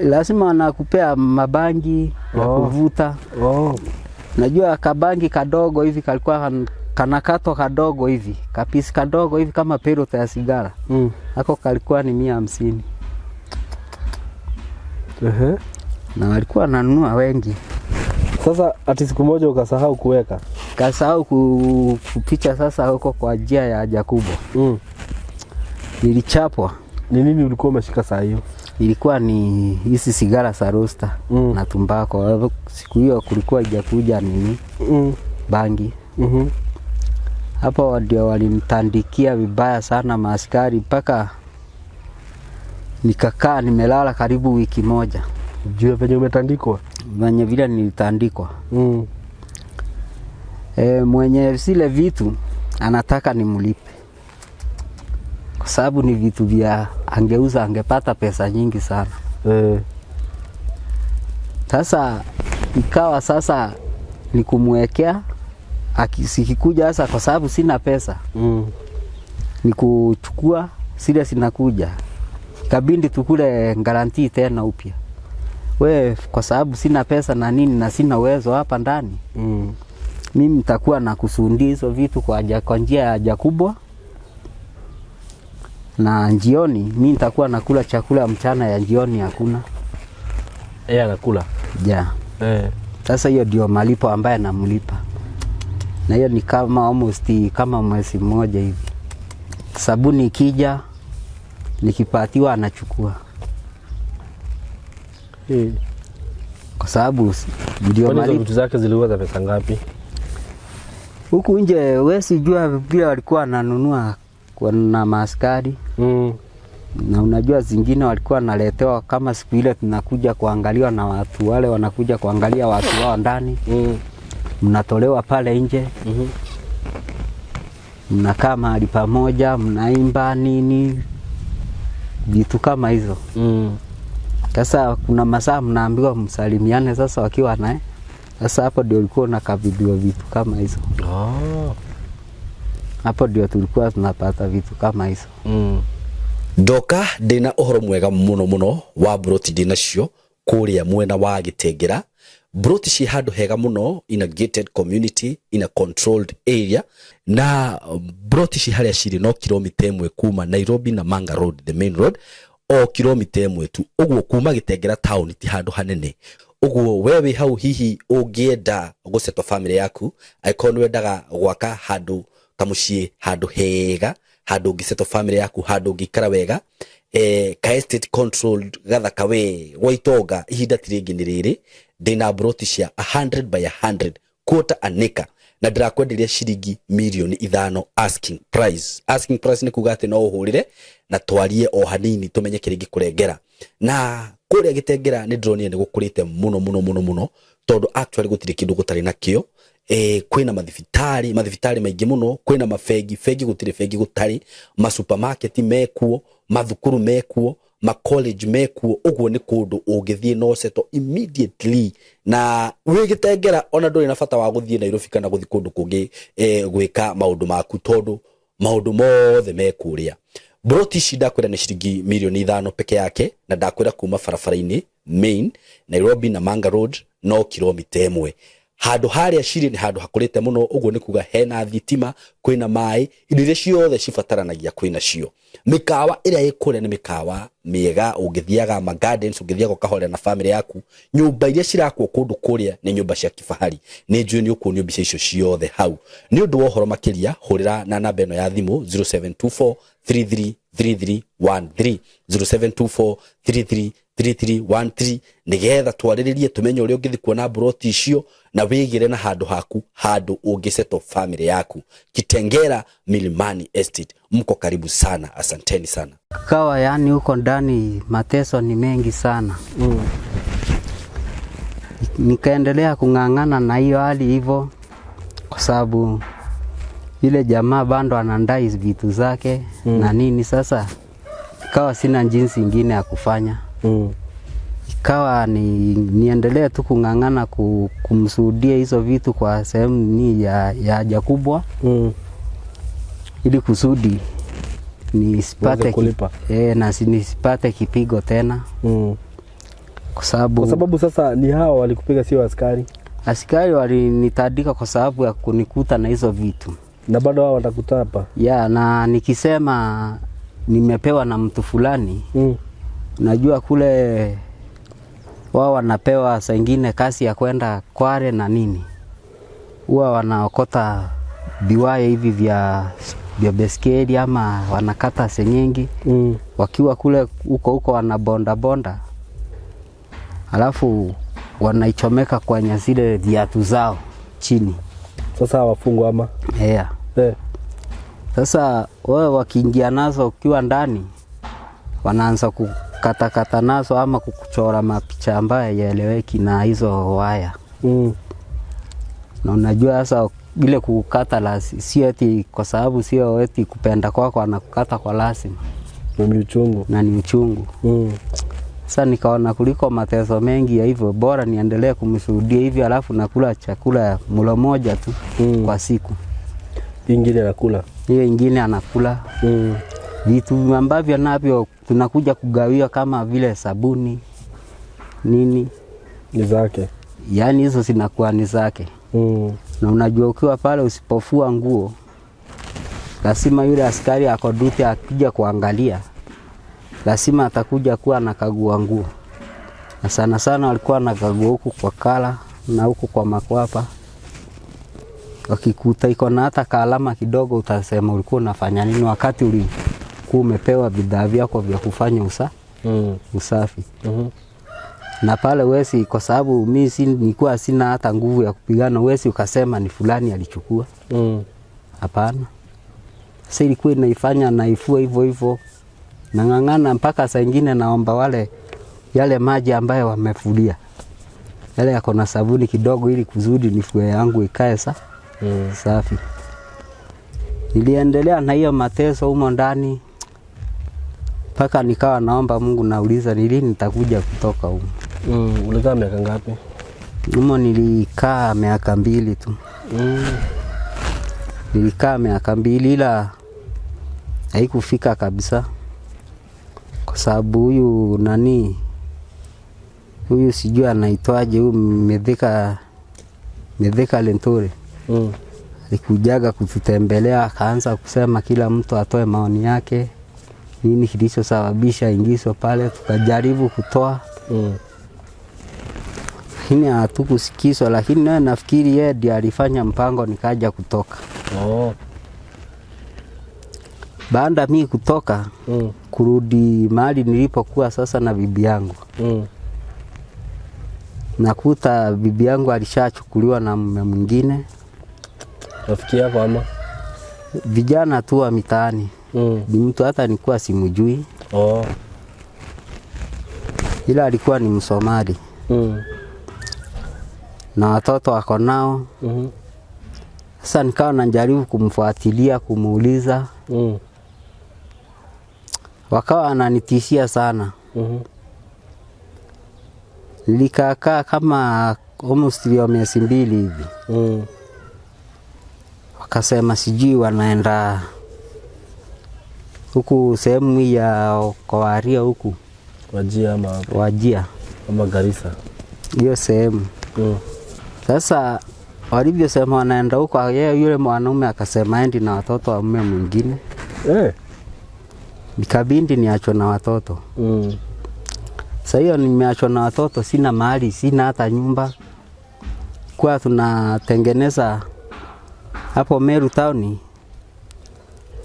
Lazima wanakupea mabangi ya kuvuta. Najua kabangi kadogo hivi kalikuwa kanakatwa kadogo hivi, kapisi kadogo hivi kama pelota ya sigara. Hako kalikuwa ni 150. Na walikuwa wananunua wengi. Sasa ati siku moja ukasahau kuweka? Kasahau kupicha sasa huko kwa njia ya haja kubwa. Nilichapwa. Ni nini ulikuwa umeshika saa hiyo? Ilikuwa ni hizi sigara za roster na tumbako. Siku hiyo kulikuwa haijakuja nini? Bangi. Hapo ndio walinitandikia vibaya sana maaskari mpaka nikakaa nimelala karibu wiki moja. Juu ya venye umetandikwa? Venye vile nilitandikwa. Mwenye zile vitu anataka nimlipe. Kwa sababu ni vitu vya angeuza angepata pesa nyingi sana. Sasa ikawa sasa ni kumwekea sikikuja sasa kwa sababu sina pesa. Ni kuchukua zile zinakuja. Ikabidi tukule guarantee tena upya. We kwa sababu sina pesa na nini na sina uwezo hapa ndani. Mimi nitakuwa na kusundia hizo vitu kwa njia ya haja kubwa. Na jioni mimi nitakuwa nakula chakula mchana ya jioni hakuna. Yeye anakula? Ja. Sasa hiyo ndio malipo ambaye namlipa. Na hiyo ni kama almost kama mwezi mmoja hivi. Sabuni ikija nikipatiwa anachukua. Kwa sababu ndio Kwani hizo malipo. vitu zake zilikuwa za pesa ngapi? Huku nje wewe sijua vile walikuwa wananunua kwa na maaskari. Na unajua zingine walikuwa wanaletewa kama siku ile tunakuja kuangaliwa na watu wale wanakuja kuangalia watu wao ndani. Mnatolewa pale nje. Mnakaa mahali pamoja, mnaimba nini, vitu kama hizo. Sasa kuna masaa mnaambiwa msalimiane sasa wakiwa naye. Sasa hapo ndio ulikuwa unakabidhiwa vitu kama hizo. Hapo ndio tulikuwa tunapata vitu kama hizo. Ndoka ndina uhoro mwega muno muno wa broti ndinacio kuria mwena wa Gitengera. Broti ci handũ hega mũno, in a gated community, in a controlled area, na broti ci harĩa cirĩ no kilomita 1 kuma Nairobi na Manga Road, the main road, o kilomita 1 tu. Ũguo kuma Gĩtengera town ti handũ hanene. Ũguo we wĩ hau, hihi ũngĩenda gũsettle family yaku, angĩkorwo nĩ wendaga gwaka handũ kamũciĩ, handũ hega, handũ ũngĩsettle family yaku, handũ ũngĩikara wega, ka estate controlled gathaka we gwa itonga, ihinda ti rĩngĩ nĩ rĩrĩ. Ndĩna broti cia 100 by 100 quarter an acre, na ndĩrakwenderia ciringi mirioni 5 asking price. Asking price nĩ kuga atĩ no ũhũrĩre na twarie o hanini tũmenye kĩrĩa ingĩkũrengera. Na kũrĩa Gĩtengera nĩ ndĩronire nĩ gũkũrĩte mũno mũno mũno mũno, tondũ actually gũtirĩ kĩndũ gũtarĩ nakĩo. Kwĩna mathibitarĩ, mathibitarĩ maingĩ mũno, kwĩna mabengi, bengi gũtirĩ bengi gũtarĩ, masupermarket mekuo, mathukuru mekuo, macollege mekuo. Ũguo nĩ kũndũ ũngĩthiĩ no settle immediately na wĩ Gĩtengera, ona ndũrĩ na bata wa gũthiĩ Nairobi kana gũthiĩ kũndũ kũngĩ gwĩka maũndũ maku, tondũ maũndũ mothe me kũrĩa. Broti ici ndakwĩra nĩ ciringi mirioni 5 peke yake, na ndakwĩra kuma barabara-inĩ main Nairobi na Manga Road no kilomita 1. Handũ harĩa cirĩ nĩ handũ hakũrĩte mũno. Ũguo nĩ kuga hena thitima, kwĩna maĩ, indo iria ciothe cibataranagia kwĩna cio. Mĩkawa ĩrĩa ĩ kũrĩa nĩ mĩkawa mĩega, ũngĩthiaga ma gardens, ũngĩthiaga ũkahorera na family yaku. Nyũmba iria cirakwo kũndũ kũrĩa nĩ nyũmba cia kifahari. Nĩ njũĩ nĩ ũkuonio mbica icio ciothe hau. Nĩ ũndũ wa ũhoro makĩria, hũrĩra na namba ĩno ya thimũ 0724 333313, 0724 333313, nĩgetha twarĩrĩrie tũmenye ũrĩa ũngĩthiĩ kuona mburoti icio na wĩgĩre na handũ haku, handũ ũngĩsettle family yaku. Kitengera Milimani Estate, mko karibu sana, asanteni sana. Kawa yani huko ndani mateso ni mengi sana. Nikaendelea kung'ang'ana na hiyo hali hivyo, kwa sababu yule jamaa bado anandai vitu zake na nini. Sasa ikawa sina jinsi ingine ya kufanya, ikawa niendelee tu kung'ang'ana kumshuhudia hizo vitu kwa sehemu ni ya haja kubwa ili kusudi nisipate Uweze kulipa. Na nisipate kipigo tena kwa sababu Kwa sababu sasa ni hawa walikupiga, sio askari? Askari walinitandika kwa sababu ya kunikuta na hizo vitu. Na bado hao watakutapa. Ya, na nikisema nimepewa na mtu fulani, najua kule wao wanapewa saa ingine kazi ya kwenda Kware na nini, huwa wanaokota viwaya hivi vya beskeli ama wanakata senyingi. Wakiwa kule huko huko wanabonda bonda, alafu wanaichomeka kwenye zile viatu zao chini. Sasa wafungwa ama? Yeah. Sasa wewe wakiingia nazo ukiwa ndani, wanaanza kukatakata nazo ama kukuchora mapicha ambayo hayaeleweki na hizo waya. Na unajua sasa ile kukata la sio eti kwa sababu, sio eti kupenda kwako, anakukata kwa lazima. Na ni uchungu. Na ni uchungu. Sasa nikaona kuliko mateso mengi ya hivyo, bora niendelee kumshuhudia hivyo, alafu nakula chakula mlo moja tu kwa siku. Ingine anakula. Hiyo ingine anakula. Vitu ambavyo navyo tunakuja kugawiwa kama vile sabuni nini, Ni zake. Yaani hizo zinakuwa ni zake. Na unajua ukiwa pale usipofua nguo, lazima yule askari ako duty akija kuangalia, lazima atakuja kuwa anakagua nguo, na sana sana walikuwa wanakagua huku kwa kala na huku kwa makwapa. Wakikuta iko na hata kaalama kidogo, utasema ulikuwa unafanya nini wakati ulikuwa umepewa bidhaa vyako vya kufanya usafi. Na pale wesi, kwa sababu mi nilikuwa sina hata nguvu ya kupigana, wesi ukasema ni fulani alichukua. Hapana. Sasa ilikuwa inaifanya naifua hivyo hivyo, nang'ang'ana mpaka saa ingine naomba wale yale maji ambayo wamefulia yale yako na sabuni kidogo, ili kuzudi nifue yangu ikae safi. Niliendelea na hiyo mateso humo ndani mpaka nikawa naomba Mungu, nauliza ni lini nitakuja kutoka humo. Ulikaa miaka ngapi? Humo nilikaa miaka 2 tu. Nilikaa miaka 2, ila haikufika kabisa, kwa sababu huyu nani Huyu sijui anaitwaje huyu Mithika Linturi alikujaga kututembelea, akaanza kusema kila mtu atoe maoni yake, nini kilichosababisha ingizo pale. Tukajaribu kutoa lakini hatukusikizwa, lakini naye nafikiri yeye ndiye alifanya mpango nikaja kutoka. Oh. Baada mi kutoka kurudi mahali nilipokuwa sasa na bibi yangu, nakuta bibi yangu alishachukuliwa na mume mwingine, Rafiki yako ama? Vijana tu wa mitaani, ni mtu hata nilikuwa simjui, Oh. ila alikuwa ni Msomali na watoto wako nao. Sasa nikawa najaribu kumfuatilia, kumuuliza, wakawa wananitishia sana. Nilikaakaa kama almost ya miezi 2 hivi. Wakasema sijui wanaenda huku sehemu hii ya Kowaria huku Wajia ama Wajia ama Garissa. Hiyo sehemu. Sasa walivyosema wanaenda huko, yeye yule mwanaume akasema endi na watoto wa mume mwingine. Nikabindi niachwe na watoto. Sasa hiyo nimeachwa na watoto, sina mahali, sina hata nyumba. Kwa tunatengeneza hapo Meru town,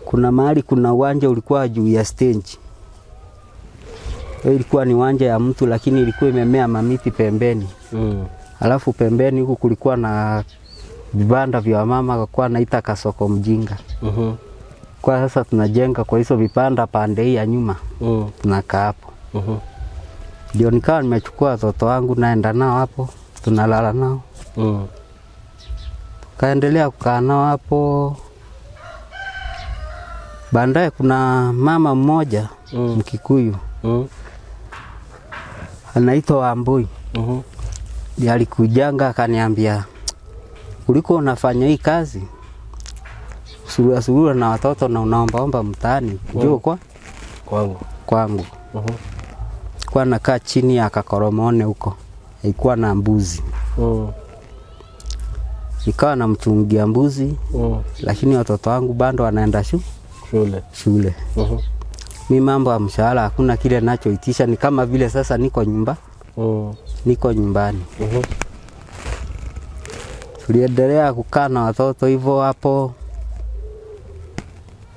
kuna mahali kuna uwanja ulikuwa juu ya stage. Hiyo ilikuwa ni uwanja ya mtu, lakini ilikuwa imemea mamiti pembeni. Alafu pembeni huku kulikuwa na vibanda vya wamama, kwa naita kasoko mjinga. Kwa sasa tunajenga kwa hizo vibanda pande hii ya nyuma. Tunakaa hapo. Ndio nikawa nimechukua watoto wangu naenda nao hapo, tunalala nao. Tukaendelea kukaa nao hapo. Baadaye kuna mama mmoja Mkikuyu anaitwa Wambui. Ndiye alikujanga akaniambia, kuliko unafanya hii kazi surua surua na watoto na unaombaomba mtaani, njoo kwa kwangu. Kwangu. Kwa nakaa chini ya Kakoromone huko, ilikuwa na mbuzi. Nikawa namchungia mbuzi, lakini watoto wangu bado wanaenda shule. Shule. Mi mambo ya mshahara hakuna kile nachoitisha, ni kama vile sasa niko nyumba. Niko nyumbani. Tuliendelea kukaa na watoto hivyo hapo.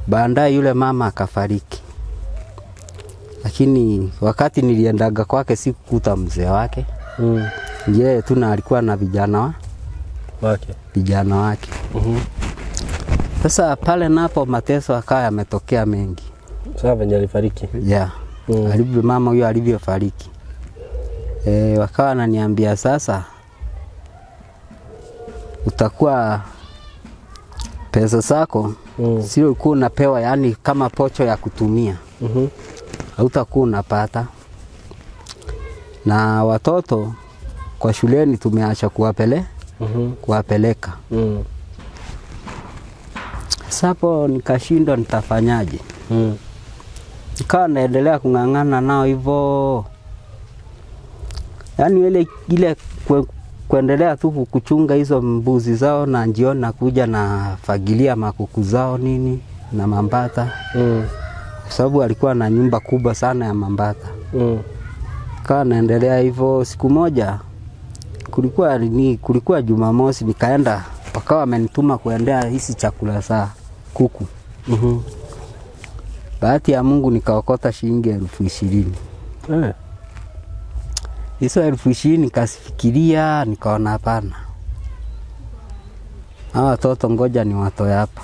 Baadaye yule mama akafariki. Lakini wakati niliendaga kwake sikukuta mzee wake. Yeye tu na alikuwa na vijana wake. Vijana wake. Sasa pale napo mateso akawa yametokea mengi. Sasa venye alifariki. Yeah. Alivyo mama huyo alivyofariki. Wakawa wananiambia sasa utakuwa pesa zako sio ulikuwa unapewa, yani kama pocho ya kutumia. Hautakuwa unapata. Na watoto kwa shuleni tumeacha kuwapeleka. Sasa hapo nikashindwa nitafanyaje. Nikawa naendelea kung'ang'ana nao hivyo. Yaani ile kuendelea tu kuchunga hizo mbuzi zao na jioni nakuja na fagilia makuku zao nini na mambata. Kwa sababu alikuwa na nyumba kubwa sana ya mambata. Nikawa naendelea hivyo. Siku moja kulikuwa Jumamosi, nikaenda, wakawa wamenituma kuendea hizi chakula za kuku. Bahati ya Mungu nikaokota shilingi 20,000. Hizo 20,000 nikazifikiria, nikaona hapana. Hawa watoto ngoja niwatoe hapa.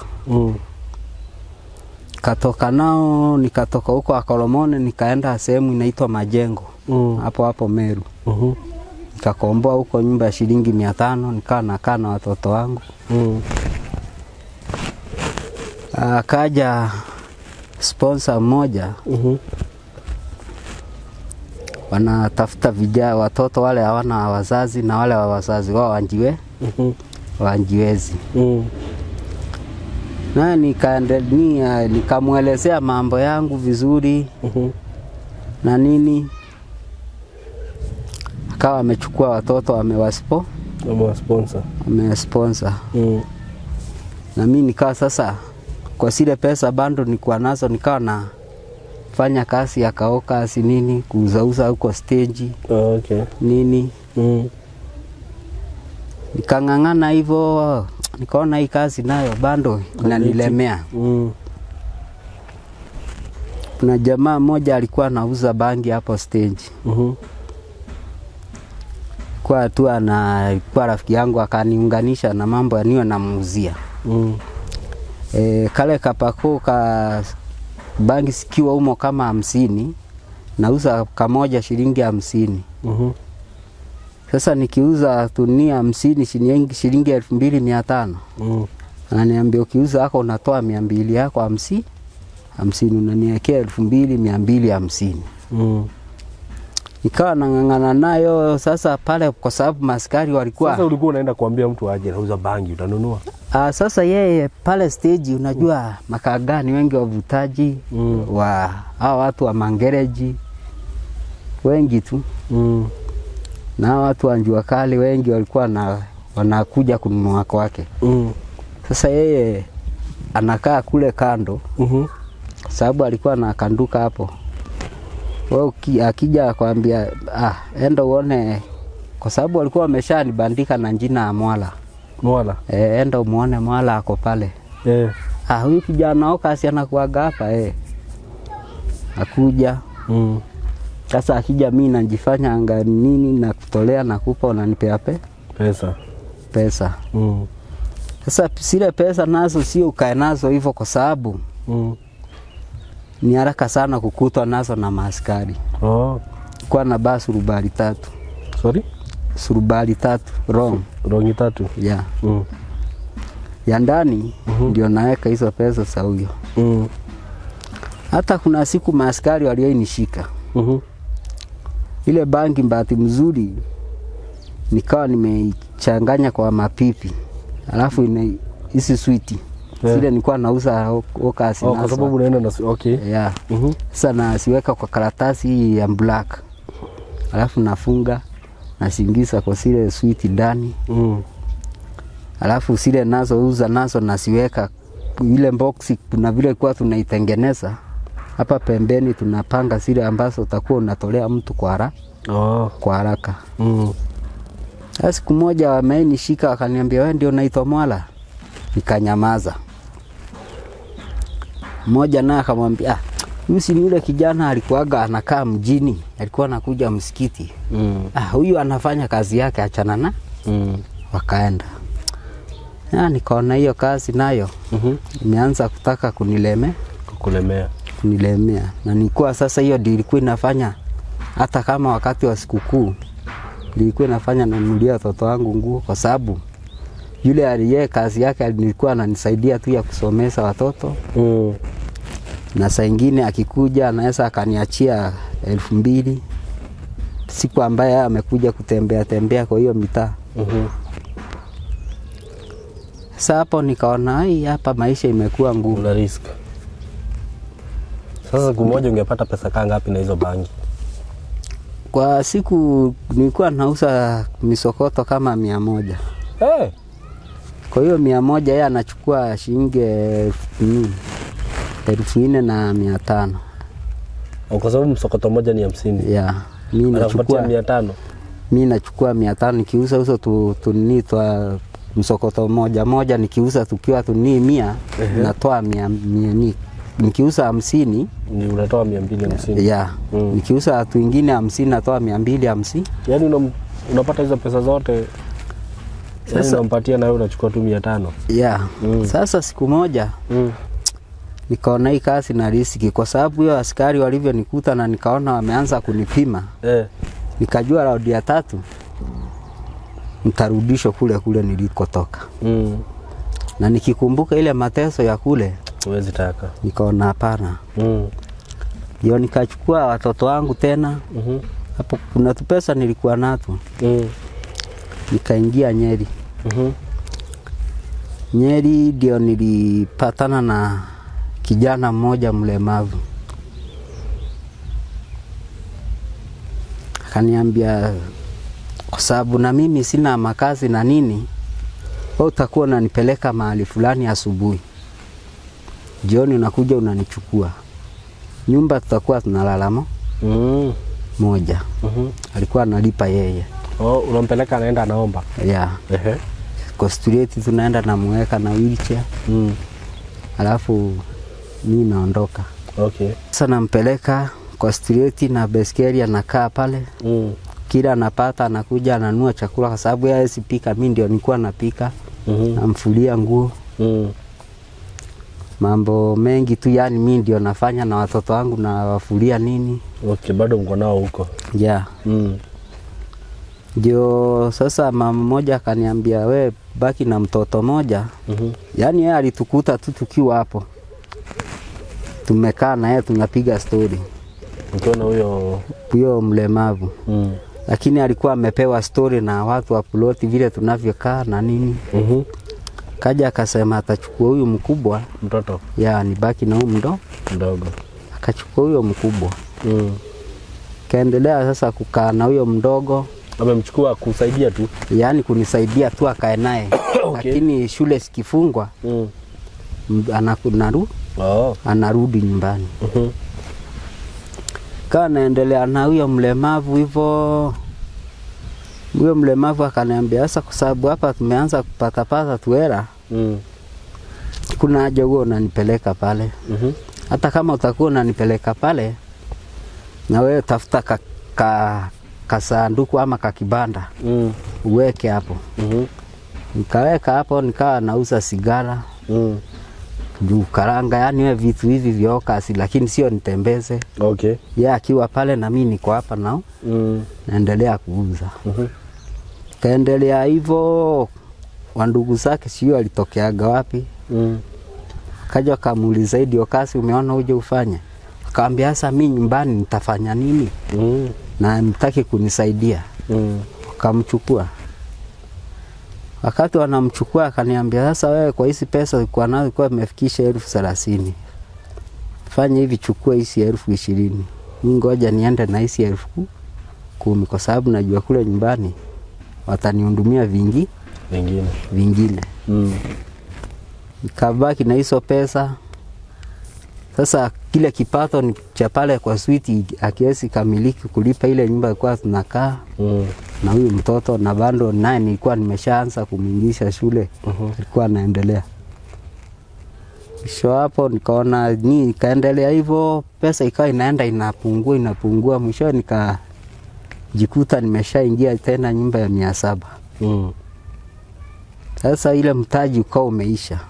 Katoka nao, nikatoka huko Akoromone nikaenda sehemu inaitwa Majengo. Hapo hapo Meru. Nikakomboa huko nyumba ya shilingi 500, nikawa nakaa na watoto wangu. Akaja sponsor mmoja. Wanatafuta vijana watoto wale hawana wazazi na wale wa wazazi wao wanjiwezi. Na nikamuelezea mambo yangu vizuri. Na nini. Akawa amechukua watoto Amewasponsor. Amesponsor. Na mimi nikawa sasa kwa zile pesa bado nilikuwa nazo, nikawa na fanya kazi ya kaoka nini, kuuzauza huko stage. Oh, okay. Nini. Nikang'ang'ana hivyo, nikaona hii kazi nayo bado inanilemea. Kuna jamaa mmoja alikuwa anauza bangi hapo stage. Kwa tu kwa rafiki yangu akaniunganisha na mambo ya niwe namuuzia. Kale kapako ka bangi sikiwa humo kama 50, nauza kamoja shilingi 50. Sasa nikiuza tunia 50 shilingi 2500. Ananiambia ukiuza hako unatoa 200 yako 50 unaniwekea 2250. Nikawa nang'ang'ana nayo sasa pale kwa sababu maskari walikuwa. Sasa ulikuwa unaenda kuambia mtu aje nauza bangi utanunua? Sasa yeye pale stage unajua makagani wengi wavutaji wa hao watu wa mangereji wengi tu. Na watu wa njua kali wengi walikuwa wanakuja kununua kwake. Sasa yeye anakaa kule kando. Kwa sababu alikuwa anakanduka hapo. Wewe akija akwambia enda uone, kwa sababu walikuwa wameshanibandika na jina ya Mwala. Mwala. Enda umuone Mwala ako pale. Huyu kijana Okasi anakuaga hapa Akuja. Sasa akija mimi najifanya anga nini na kutolea na kupa unanipea pesa. Pesa. Sasa zile pesa nazo sio ukae nazo hivyo kwa sababu ni haraka sana kukutwa nazo na maaskari. Kwa na basi surubali 3. Sorry? Surubali 3 wrong. Wrong 3. Yeah. Ya ndani ndio naweka hizo pesa za huyo. Hata kuna siku maaskari walionishika. Ile bangi bahati mzuri nikawa nimeichanganya kwa mapipi. Alafu hizi sweet. Zile nilikuwa nauza okasi Kwa sababu unaenda na okay. Yeah. Sasa nasiweka kwa karatasi hii ya black. Alafu nafunga, nasingiza kwa zile sweet ndani. Alafu zile nazo uza nazo nasiweka ile box, kuna vile kwa tunaitengeneza hapa pembeni tunapanga zile ambazo utakuwa unatolea mtu kwa kwa haraka. Siku moja wamenishika wakaniambia wewe ndio unaitwa Mwala. Nikanyamaza. Mmoja naye akamwambia huyu si yule kijana alikuwaga anakaa mjini, alikuwa anakuja msikiti. Huyu anafanya kazi yake, achana na. Wakaenda. Nikaona hiyo kazi nayo imeanza kutaka kukulemea. Kunilemea. Na nilikuwa sasa hiyo ndio ilikuwa inafanya hata kama wakati wa sikukuu nilikuwa inafanya nanunulia watoto wangu nguo, kwa sababu yule aliye kazi yake alikuwa ananisaidia tu ya kusomesha watoto. Na saa nyingine akikuja anaweza akaniachia 2000 siku ambaye amekuja kutembea tembea kwa hiyo mitaa. Sasa hapo nikaona hii hapa maisha imekuwa ngumu. Una risk. Sasa siku moja ungepata pesa kaa ngapi na hizo bangi? Kwa siku nilikuwa nauza misokoto kama 100. Kwa hiyo 100 yeye anachukua shilingi 4500. Kwa sababu msokoto moja ni 50. Yeah. Mimi nachukua 500. Mimi nachukua 500 nikiuza hizo tu twa msokoto moja moja, nikiuza tukiwa tu ni 100 natoa 100, nikiuza 50 ni unatoa 250. Yeah. Nikiuza watu wengine 50 natoa 250. Yaani unapata hizo pesa zote. Sasa unampatia na wewe unachukua tu 500. Yeah. Sasa siku moja nikaona hii kazi na riski, kwa sababu hiyo askari walivyonikuta na nikaona wameanza kunipima. Nikajua raundi ya 3 nitarudishwa kule kule nilikotoka. Na nikikumbuka ile mateso ya kule huwezi taka. Nikaona hapana. Ndio nikachukua watoto wangu tena. Hapo kuna tupesa nilikuwa nato. Nikaingia Nyeri. Nyeri ndio nilipatana na kijana mmoja mlemavu. Akaniambia Kwa sababu na mimi sina makazi na nini, wewe utakuwa unanipeleka mahali fulani asubuhi, jioni unakuja unanichukua, nyumba tutakuwa tunalalamo moja. Alikuwa analipa yeye. Oh, unampeleka anaenda anaomba. Yeah. Ehe. Kwa street tunaenda namuweka na wheelchair, alafu mi naondoka. Okay. Sasa nampeleka kwa street na baiskeli, anakaa pale, kila anapata anakuja ananua chakula, kwa sababu yeye hawezi pika, mi ndio nilikuwa napika. Namfulia nguo, mambo mengi tu, yani mi ndio nafanya na watoto wangu nawafulia nini. Okay, bado mko nao huko. Yeah. Ndio sasa mama mmoja akaniambia, we baki na mtoto moja. Yaani yeye alitukuta tu tukiwa hapo tumekaa na yeye tunapiga stori, Mkiwa na huyo huyo mlemavu, lakini alikuwa amepewa stori na watu wa ploti vile tunavyokaa na nini. Kaja akasema atachukua huyu mkubwa, Mtoto ya nibaki na huyu mdogo. Akachukua huyo mkubwa, kaendelea sasa kukaa na huyo mdogo, Amemchukua kusaidia tu. yaani kunisaidia tu akae naye. Okay. Lakini shule zikifungwa Oh. anarudi nyumbani. Kaa naendelea na huyo mlemavu hivyo. Huyo mlemavu akaniambia sasa, kwa sababu hapa tumeanza kupatapata tuera, kuna haja huo unanipeleka pale. Hata kama utakuwa unanipeleka pale, na wewe tafuta kasanduku ama kakibanda uweke hapo. Nikaweka hapo, nikawa nauza sigara juu karanga, yani we vitu hivi vya okasi, lakini sio nitembeze. Okay. Yeye akiwa pale na mimi niko hapa nao naendelea kuuza. Kaendelea hivyo, wandugu zake sio alitokeaga wapi, kaja akamuuliza hii ndio kazi umeona uje ufanye? Akaambia sasa mimi nyumbani nitafanya nini? Na mtaki kunisaidia. Wakamchukua. Wakati wanamchukua akaniambia sasa wewe kwa hizi pesa ulikuwa nazo ilikuwa imefikisha 30,000. Fanya hivi, chukua hizi 20,000. Mimi ngoja niende na hizi 10,000 kwa sababu najua kule nyumbani watanihudumia vingi Vingine. vingine. Nikabaki na hizo pesa. Sasa kile kipato ni cha pale kwa switi akiwezi kamiliki kulipa ile nyumba ilikuwa tunakaa na huyu mtoto, na bado naye nilikuwa nimeshaanza kumwingisha shule, alikuwa anaendelea. Mwisho hapo nikaona ni nikaendelea hivyo, pesa ikawa inaenda inapungua inapungua, mwisho nikajikuta nimeshaingia tena nyumba ya 700. Sasa ile mtaji ukawa umeisha.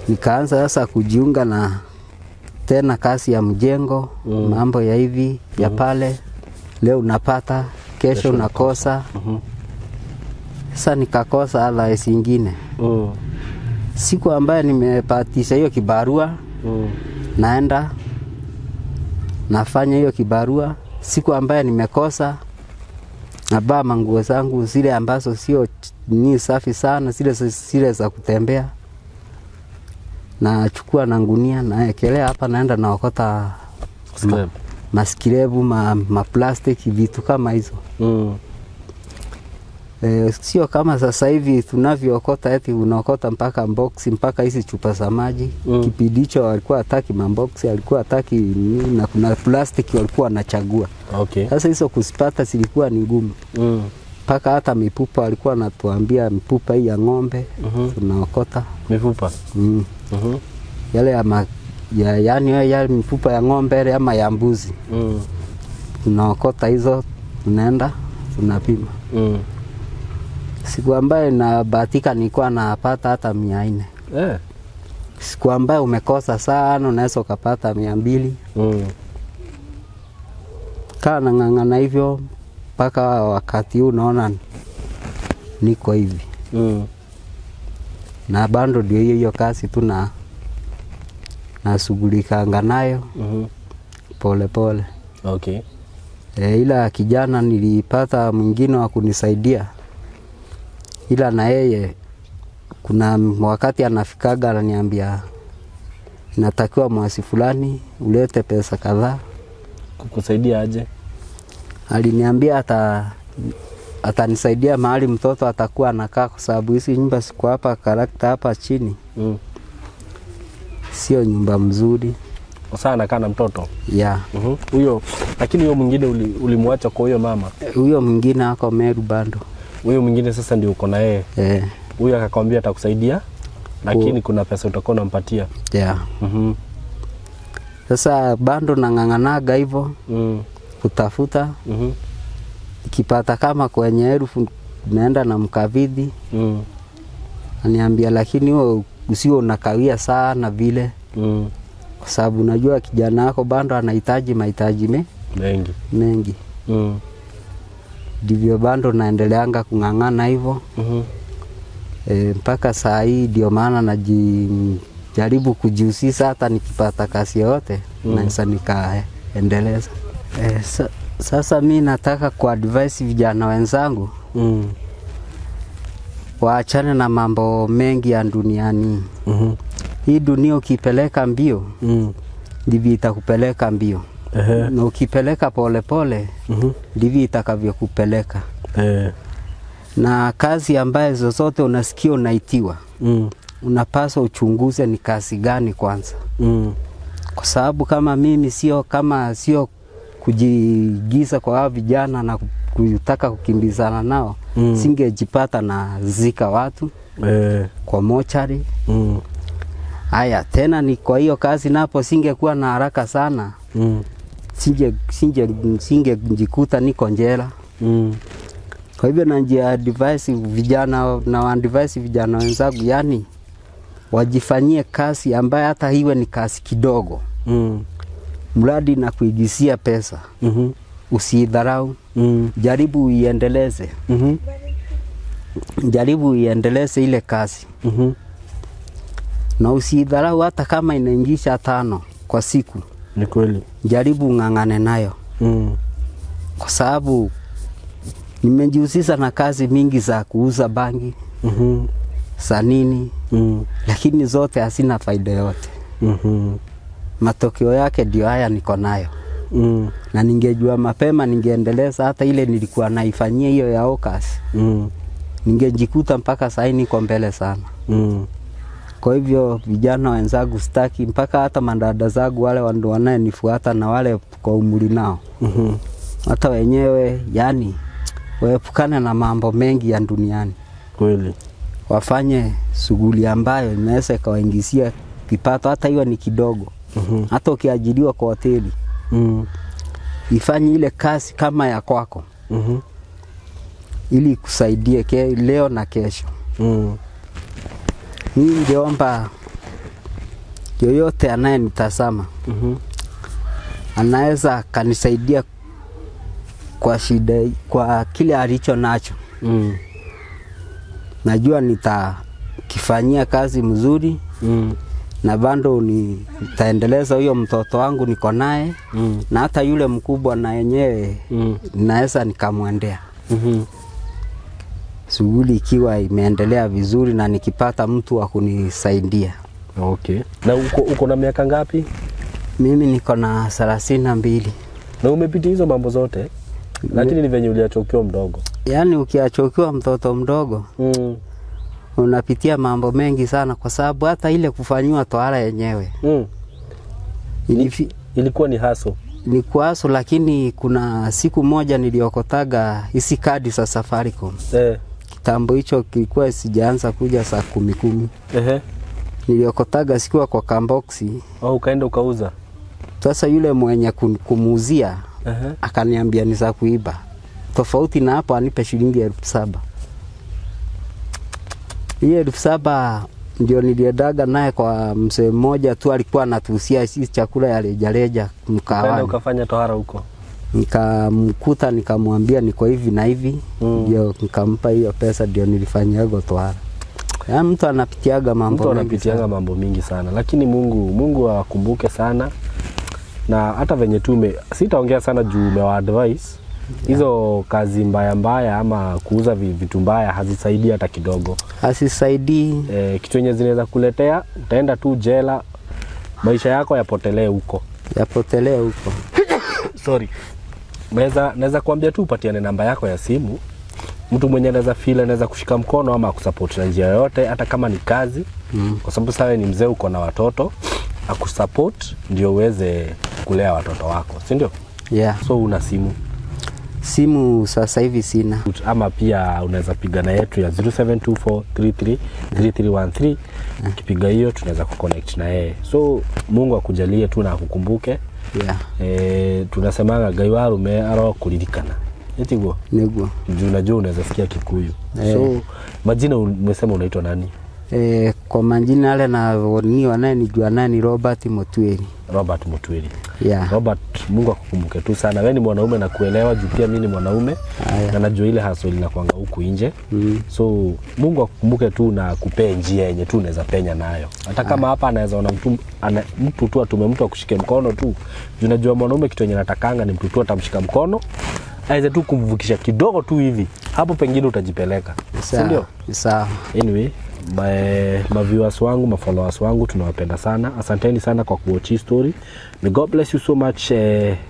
Nikaanza sasa kujiunga na tena kazi ya mjengo, mambo ya hivi ya pale, leo unapata, kesho unakosa. Sasa nikakosa advice ingine. Siku ambayo nimepatisha hiyo kibarua, naenda nafanya hiyo kibarua. Siku ambayo nimekosa, nabaa manguo zangu zile ambazo sio ni safi sana, zile za kutembea, nachukua na ngunia naekelea hapa, naenda naokota Scrap. Maskirebu, ma plastic, vitu kama hizo. Sio kama sasa hivi tunavyookota eti unaokota mpaka box, mpaka hizi chupa za maji. Kipindi hicho walikuwa hataki mabox, alikuwa hataki nini, na kuna plastiki walikuwa wanachagua. Okay. Sasa hizo kuzipata zilikuwa ni ngumu. Mpaka hata mipupa walikuwa wanatuambia mipupa hii ya ng'ombe tunaokota. Mifupa. Yale ya yani yale mifupa ya ng'ombe ile ama ya mbuzi. Tunaokota hizo, tunaenda tunapima. Siku ambayo nabahatika nilikuwa napata hata 400. Siku ambayo umekosa sana unaweza ukapata 200. Kaa nang'ang'ana hivyo mpaka wakati huu naona niko hivi. Na bado ndio hiyo hiyo kazi tu nashughulikanga nayo pole pole. Okay. Ila kijana nilipata mwingine wa kunisaidia, ila na yeye kuna wakati anafikaga ananiambia inatakiwa mwasi fulani ulete pesa kadhaa. Kukusaidia aje? Aliniambia atanisaidia mahali mtoto atakuwa anakaa, kwa sababu hizi nyumba siko hapa karakta hapa chini sio nyumba mzuri. Sasa anakaa na mtoto. Ya. Huyo lakini huyo mwingine ulimwacha kwa huyo mama. Huyo mwingine ako Meru bado. Huyo mwingine sasa ndio uko na yeye. Eh, Huyo akakwambia atakusaidia lakini kuna pesa utakuwa unampatia. Ya. Sasa bado nang'ang'anaga hivyo kutafuta, nikipata kama kwenye elfu naenda na mkabidhi, aniambia lakini huo usio unakawia sana vile, kwa sababu unajua kijana wako bado anahitaji mahitaji Mengi. mengi. Ndivyo bado naendeleanga kung'ang'ana hivyo. Mpaka saa hii ndio maana najijaribu kujihusisha, hata nikipata kazi yoyote naweza nikaendeleza. Sasa mi nataka kuadvise vijana wenzangu waachane na mambo mengi ya duniani. Hii dunia ukipeleka mbio ndivyo itakupeleka mbio, na ukipeleka polepole ndivyo itakavyokupeleka. Na kazi ambaye zozote unasikia unaitiwa, unapaswa uchunguze ni kazi gani kwanza, kwa sababu kama mimi sio kujigiza kwa hao vijana na kutaka kukimbizana nao, singejipata na zika watu kwa mochari. Haya tena ni kwa hiyo kazi napo singekuwa na haraka sana, singejikuta niko njela. Kwa hivyo na advise vijana na advise vijana wenzangu, yani wajifanyie kazi ambaye hata iwe ni kazi kidogo, mradi na kuigizia pesa, usiidharau, jaribu uiendeleze, jaribu uiendeleze ile kazi, na usiidharau hata kama inaingisha 5 kwa siku, Ni kweli. jaribu ung'ang'ane nayo, kwa sababu nimejihusisha na kazi mingi za kuuza bangi za nini, lakini zote hazina faida yote. Matokeo yake ndio haya niko nayo. Na ningejua mapema ningeendeleza hata ile nilikuwa naifanyia hiyo ya Okas, ningejikuta mpaka sasa niko mbele sana. Kwa hivyo vijana wenzangu sitaki, mpaka hata mandada zangu wale wanayenifuata na wale kwa umri nao, hata wenyewe yani waepukane na mambo mengi ya duniani, Kweli. wafanye shughuli ambayo inaweza ikawaingizia kipato, hata hiyo ni kidogo. Hata ukiajiriwa kwa hoteli, ifanye ile kazi kama ya kwako, ili ikusaidie leo na kesho. Mimi ningeomba yoyote anayenitazama anaweza kanisaidia kwa shida, kwa kile alicho nacho. Najua nitakifanyia kazi mzuri, na bado nitaendeleza huyo mtoto wangu niko naye, na hata yule mkubwa na yenyewe naweza nikamwendea. Shughuli ikiwa imeendelea vizuri na nikipata mtu wa kunisaidia. Okay. Na uko na miaka ngapi? Mimi niko na 32. Na umepitia hizo mambo zote? Lakini ni venye uliacha ukiwa mdogo. Yaani ukiacha ukiwa mtoto mdogo unapitia mambo mengi sana, kwa sababu hata ile kufanyiwa tohara yenyewe Ilikuwa ni haso. Ni kwaso, lakini kuna siku moja niliokotaga hizi kadi za Safaricom. Kitambo hicho kilikuwa sijaanza kuja saa 10:10. Niliokotaga sikuwa kwa kamboksi. Oh, ukaenda ukauza. Sasa yule mwenye kumuuzia akaniambia ni za kuiba. Tofauti na hapo anipe shilingi 7,000. Hiyo 7,000 ndio niliendaga naye kwa mzee mmoja tu, alikuwa anatuhusia sisi chakula ya rejareja mkahawani. Ukaenda ukafanya tohara huko. Nikamkuta nikamwambia niko hivi na hivi, ndio nikampa hiyo pesa, ndio nilifanyaga tohara. Yaani mtu anapitiaga mambo Mtu mengi anapitiaga sana. mambo mingi sana, lakini Mungu awakumbuke sana. Na hata venye tu sitaongea sana juu umewa advise hizo kazi mbaya mbaya ama kuuza vitu mbaya hazisaidii hata kidogo. Hazisaidii. Kitu yenye zinaweza kuletea utaenda tu jela, maisha yako yapotelee huko. Yapotelee huko. Sorry. Naweza kuambia tu upatiane namba yako ya simu, mtu mwenye anaweza feel anaweza kushika mkono ama akusupport na njia yoyote, hata kama ni kazi kwa sababu sasa wewe ni mzee, uko na watoto, akusupport ndio uweze kulea watoto wako, si ndio? Yeah. So una simu? Simu sasa hivi sina. Ama pia unaweza piga na yetu ya 0724333313. Ukipiga hiyo tunaweza kuconnect na yeye. So Mungu akujalie tu na akukumbuke. Tunasemanga Ngai wa arume arokuririkana, itiguo? Niguo. Juu najua unaweza sikia Kikuyu. So majina umesema unaitwa nani? Kwa majina yale na ni wanayenijua naye ni Robert Mutwiri. Robert Mutwiri. Yeah. Robert, Mungu akukumbuke tu sana. Wewe ni mwanaume na kuelewa, juu pia mimi ni mwanaume na najua ile hustle inakuanga huku nje. So Mungu akukumbuke tu na akupee njia yenye tu unaweza penya nayo. Hata kama hapa anaweza ona mtu tu atume mtu akushike mkono tu. Juu najua mwanaume kitu yenye anatakanga ni mtu tu atamshika mkono, aweze tu kumvukisha kidogo tu hivi. Hapo pengine utajipeleka. Si ndio? Sawa. Anyway, ma viewers wangu, ma followers wangu, tunawapenda sana. Asanteni sana kwa kuwatch hii story. May God bless you so much,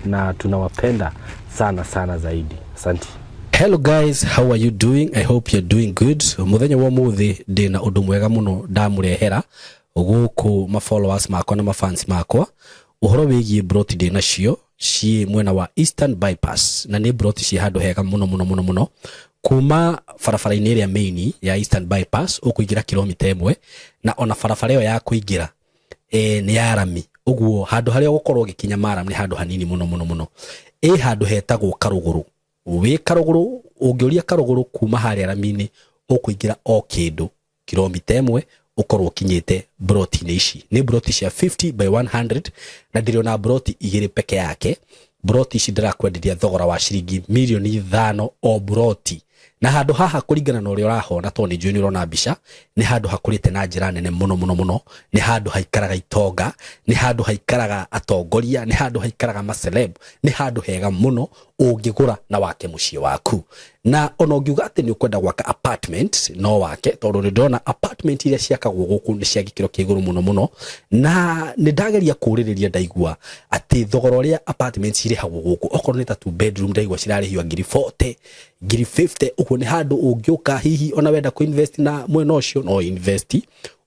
na tunawapenda sana sana zaidi. Asante. Hello guys, how are you doing? I hope you're doing good. Muthenya wa muthi ndina undu mwega muno ndamurehera guku ma followers makwa na ma fans makwa, uhoro wigie broti ndina cio ci mwena wa Eastern Bypass, na ni broti ci handu hega muno muno muno muno, kuma barabara-inĩ ĩrĩa main ya Eastern Bypass ũkũingĩra kilomita 1, na ona barabara ĩyo ya kũingĩra nĩ ya rami, ũguo handũ harĩa ũgũkorwo ũgĩkinya maram nĩ handũ hanini mũno mũno mũno. Ĩ handũ hetagwo Karũgũrũ. Wĩ Karũgũrũ, ũngĩũria Karũgũrũ kuma harĩa rami-inĩ, ũkũingĩra o kĩndũ kilomita 1 ũkorwo ũkinyĩte broti-inĩ ici. Nĩ broti cia 50 by 100, na ndĩrĩ ona broti igĩrĩ peke yake. Broti ici ndĩrakwenderia thogora wa ciringi mirioni 5 o broti. Na handũ haha kũringana na ũrĩa ũrahona, tondũ nĩ njũĩ nĩ ũrona mbica, nĩ handũ hakũrĩte na njĩra nene mũno mũno mũno. Nĩ handũ haikaraga itonga, nĩ handũ haikaraga atongoria, nĩ handũ haikaraga maceleb, nĩ handũ hega mũno ũngĩgũra na wake mũciĩ waku. Na ona ũngiuga atĩ nĩ ũkwenda gwaka apartment, no wake, tondũ nĩ ndĩrona apartment iria ciakagwo gũkũ nĩ cia gĩkĩro kĩa igũrũ mũno mũno. Na nĩ ndageria kũũrĩrĩria, ndaigua atĩ thogora ũrĩa apartment cirĩhagwo gũkũ, okorwo nĩ ta 2 bedroom, ndaigua cirarĩhio ngiri 40, ngiri 50. Ũguo nĩ handũ ũngĩũka hihi ona wenda kũ-invest na mwena ũcio no invest.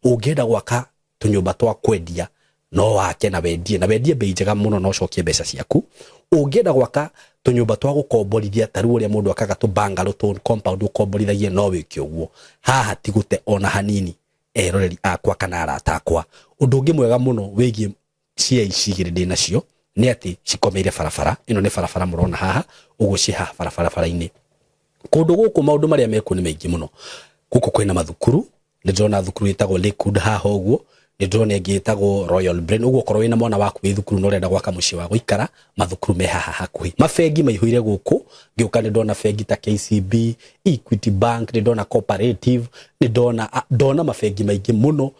Ũngĩenda gwaka tũnyũmba twa kwendia no wake na wendie, na wendie bei njega mũno na ũcokie mbeca ciaku. Ũngĩenda gwaka tũnyũmba twa gũkomborithia, ta rĩu ũrĩa mũndũ akaga tũ bungalow, tũ compound ũkomborithagie, no wĩke ũguo. Haha ti gũte ona hanini, eroreri akwa kana arata akwa. Ũndũ ũngĩ mwega mũno wĩgiĩ cia ici igĩrĩ ndĩ nacio nĩ atĩ cikomeire barabara ĩno. Nĩ barabara mũrona haha ũguo, ciĩ haha barabara-inĩ. Kũndũ gũkũ maũndũ marĩa mekuo nĩ maingĩ mũno. Gũkũ kwĩna mathukuru, nĩ ndĩrona thukuru ĩtagwo Lakewood haha ũguo, nĩ ndĩrona ĩngĩ ĩtagwo Royal Brain. Ũguo okorwo wĩna mwana waku wĩ thukuru na ũrenda gwaka mũciĩ wa gũikara, mathukuru me haha hakuhĩ. Mabengi maihũire gũkũ, ngĩũka nĩ ndona bengi ta KCB, Equity Bank, nĩ ndona Cooperative, nĩ ndona mabengi maingĩ mũno.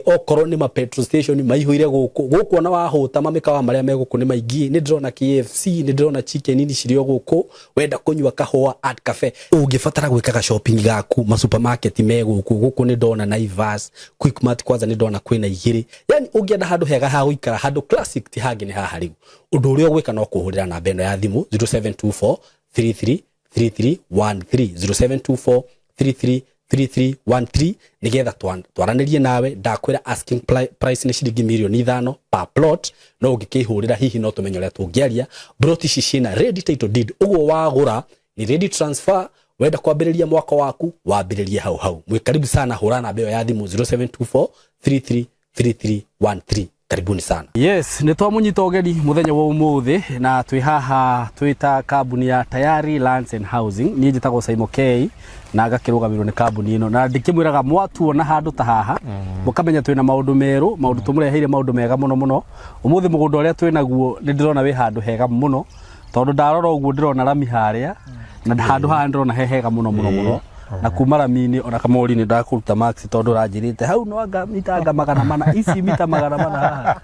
Okorwo nĩ ma petrol station maihũire gũkũ. Gũkũ ona wahũta, mamĩkawa marĩa me gũkũ nĩ maingĩ. Nĩ ndĩrona KFC, nĩ ndĩrona Chicken Inn cirĩ o gũkũ. Wenda kũnyua kahũa, Art Cafe. Ũngĩbatara gwĩkaga shopping gaku, ma supermarket me gũkũ. Gũkũ nĩ ndona Naivas, Quickmart, kwanza nĩ ndona kwĩna igĩrĩ. Yani ũngĩenda handũ hega ha gũikara, handũ classic, ti hangĩ nĩ haha. Rĩu ũndũ ũrĩa ũgwĩka no kũhũrĩra namba ĩno ya thimũ, 0724 33 3313, 0724 33 3313, nigetha twaranĩrie nawe. Ndakwĩra asking price nĩ ciringi mirioni 5 per plot, no ũngĩkĩhũrĩra hihi no tũmenye ũrĩa tũngĩaria. Plot ici ciĩna ready title deed, ũguo wagũra ni ready transfer. Wenda kwambĩrĩria mwaka waku, wambĩrĩrie hau hau. Mwĩ karibu sana, hũra namba ĩyo ya thimũ, 0724 33 3313. Karibuni sana. Yes, nĩ twamunyita ũgeni mũthenya wa ũmũthĩ, na twĩ haha twĩ ta kambuni ya Tayari Lands and Housing. Niĩ njĩtagwo Saimo K na ngakĩrũgamĩrĩrwo nĩ kambuni ĩno, na ndĩkĩmwĩraga mwatuona handũ ta haha mũkamenya twĩna maũndũ merũ, maũndũ tũmũreheire, maũndũ mega mũno mũno. Ũmũthĩ mũgũnda ũrĩa twĩ naguo nĩ ndĩrona wĩ handũ hega mũno, tondũ ndarora ũguo ndĩrona rami harĩa, na handũ haha ndĩrona he hega mũno mũno mũno. Na kuma rami-inĩ ona kamori nĩ ndakũruta max, tondũ ũranjĩrĩte hau no anga mita anga 400, ici mita 400 haha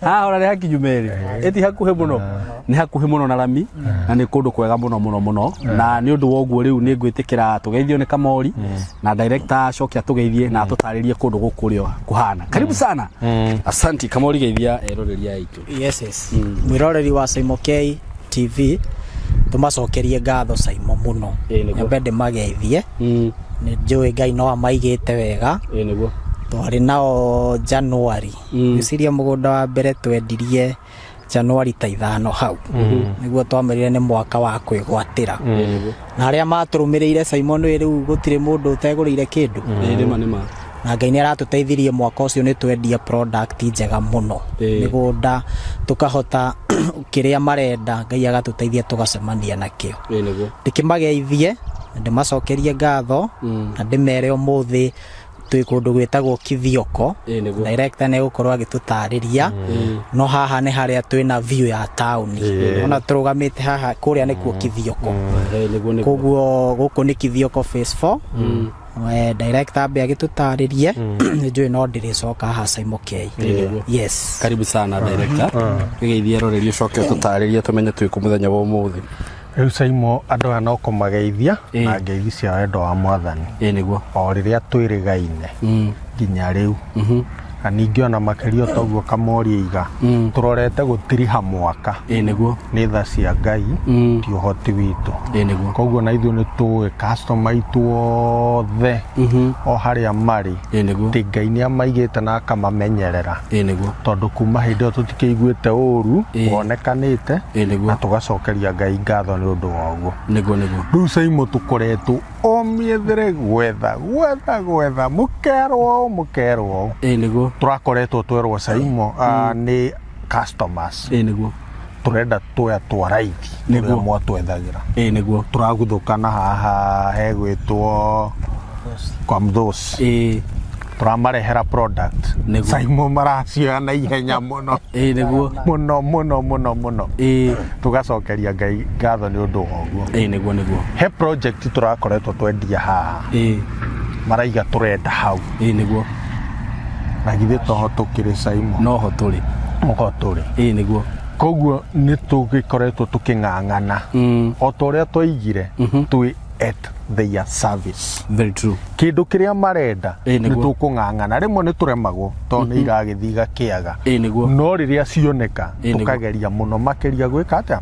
haha ona nĩ hakinyu merĩ, ĩti hakuhĩ mũno, nĩ hakuhĩ mũno na rami, na nĩ kũndũ kwega mũno mũno mũno. Na nĩ ũndũ wa ũguo rĩu nĩ ngwĩtĩkĩra tũgeithio nĩ kamori na director acoke atũgeithie na atũtarĩrie kũndũ gũkũ ũrĩa kũhana. Karibu sana, asanti. Kamori, geithia eroreri aitũ. Yes. Mwiroreri wa Saimo K. TV tũmacokerie ngatho Saimo mũno. Ĩĩ, nĩguo. Nyambe ndĩmageithie. Nĩ njũĩ Ngai no amaigĩte wega. Ĩĩ nĩguo. Twarĩ nao January. Ngwĩciria mũgũnda wa mbere twendirie January ta 5 hau. Nĩguo twamerire nĩ mwaka wa kwĩgwatĩra. Na arĩa matũrũmĩrĩire Simon nĩ rĩu gũtirĩ mũndũ ũtegũrĩire kĩndũ. Ĩĩ nĩma nĩma. Na Ngai nĩ aratũteithirie mwaka ũcio nĩ twendia product njega mũno. Mĩgũnda tũkahota kĩrĩa marenda Ngai agatũteithia tũgacemania nakĩo. Ĩĩ nĩguo. Ndĩkĩmageithie, ndĩmacokerie ngatho, na ndĩmere ũmũthĩ twĩ kũndũ gwĩtagwo Kithioko. Ĩĩ nĩguo. Director nĩ egũkorwo agĩtũtarĩria. No haha nĩ harĩa twĩna view ya taũni. Ona tũrũgamĩte haha kũrĩa nĩkuo Kithioko. Ĩĩ nĩguo nĩguo. Koguo gũkũ nĩ Kithioko phase 4. Director ambe agĩtũtarĩrie. Nĩ njũĩ no ndĩrĩcoka haha Saimo K. Yes. Karibu sana director. Gĩgeithie roreri ũcoke ũtũtarĩrie tũmenye twĩ kũ mũthenya wa ũmũthĩ. Rĩu Saimo andũ aya no kũmageithia Ĩĩ. na ngeithi cia wendo wa mwathani. Ĩĩ nĩguo. O rĩrĩa twĩrĩgaine nginya rĩu. Na ningĩ ona makĩria toguo Kamori iga tũrorete gũtiriha mwaka. Ĩĩ nĩguo. Nĩ tha cia Ngai ti ũhoti witũ. Ĩĩ nĩguo. Koguo na ithuĩ nĩ tũĩ customer aitũ othe o harĩa marĩ. Ĩĩ nĩguo. Atĩ Ngai nĩ amaigĩte na akamamenyerera. Ĩĩ nĩguo. Tondũ kuma hĩndĩ ĩyo tũtikĩiguĩte ũru Ĩĩ. wonekanĩte Ĩĩ nĩguo. na tũgacokeria Ngai ngatho nĩ ũndũ wa ũguo. Nĩguo nĩguo. Rĩu Saimo tũkoretwo o mĩethere gwetha gwetha gwetha mũkerwo ũũ mũkerwo ũũ. Ĩĩ nĩguo. Tũrakoretwo twerwo Saimo nĩ customers. Ĩĩ nĩguo. Tũrenda tũya twa raithi Nĩguo. ũrĩa mwatwethagĩra. Ĩĩ nĩguo. Tũraguthũkana haha hegwĩtwo kwa Mthosi. Ĩĩ. Tũramarehera product. Nĩguo. Saimo maracioya na ihenya mũno. Ĩĩ nĩguo. Mũno mũno mũno mũno. Ĩĩ. Tũgacokeria Ngai ngatho nĩ ũndũ wa ũguo. Ĩĩ nĩguo nĩguo. He project tũrakoretwo twendia haha. Ĩĩ. Maraiga tũrenda hau. Ĩĩ nĩguo. Na githĩ toho tũkĩrĩ Saimo. Noho tũrĩ. Noho tũrĩ. Ĩĩ nĩguo. Koguo nĩ tũgĩkoretwo tũkĩng'ang'ana. O ta ũrĩa twaigire twĩ at their service. Very true. Kĩndũ kĩrĩa marenda Ĩĩ nĩ nĩguo. tũkũng'ang'ana. Rĩmwe nĩ tũremagwo tondũ nĩ iragĩthiĩ igakĩaga. Ĩĩ nĩguo. No rĩrĩa cioneka Ĩĩ nĩguo. tũkageria mũno makĩria gwĩka atĩa?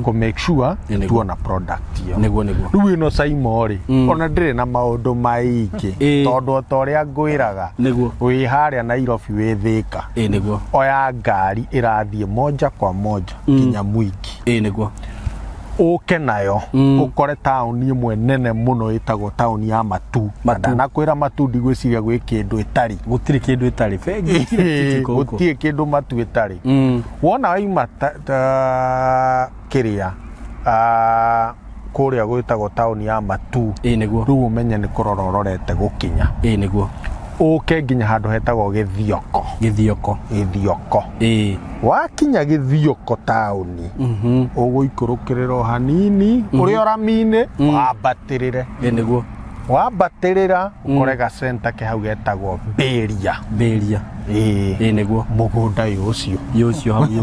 Kũ make sure Ĩĩ nĩguo. tuona product ĩyo. Nĩguo nĩguo. Rĩu ĩno Saimo rĩ ona ndĩrĩ na maũndũ maingĩ Ĩĩ. tondũ o ta ũrĩa ngwĩraga Nĩguo. wĩ harĩa Nairobi wĩ Thĩka. Ĩĩ nĩguo. Oya ngari ĩrathiĩ moja kwa moja nginya Mwingi. Ĩĩ nĩguo. Ũke nayo ũkore taũni ĩmwe nene mũno ĩtagwo taũni ya Matu. Matu. Ndanakwĩra Matu ndigwĩciria gwĩ kĩndũ ĩtarĩ. Gũtirĩ kĩndũ ĩtarĩ. Bengi kila kitu iko huko. Gũtirĩ kĩndũ Matu ĩtarĩ. Wona waima ta kĩrĩa kũrĩa gwĩtagwo taũni ya Matu. Ĩĩ nĩguo. Rĩu ũmenye nĩ kũrora ũrorete gũkinya. Ĩĩ nĩguo. Ũke nginya handũ hetagwo Gĩthioko. Gĩthioko. Gĩthioko. Ĩĩ. Wakinya Gĩthioko taũni ũgũikũrũkĩrĩra o hanini ũrĩa rami-inĩ wambatĩrĩre. Ĩĩ nĩguo. Wambatĩrĩra ũkore gacenta ke hau getagwo Mbĩria. Mbĩria. Ĩĩ. Ĩĩ nĩguo. Mũgũnda ũyũ ũcio. Yũ ũcio hau yũ.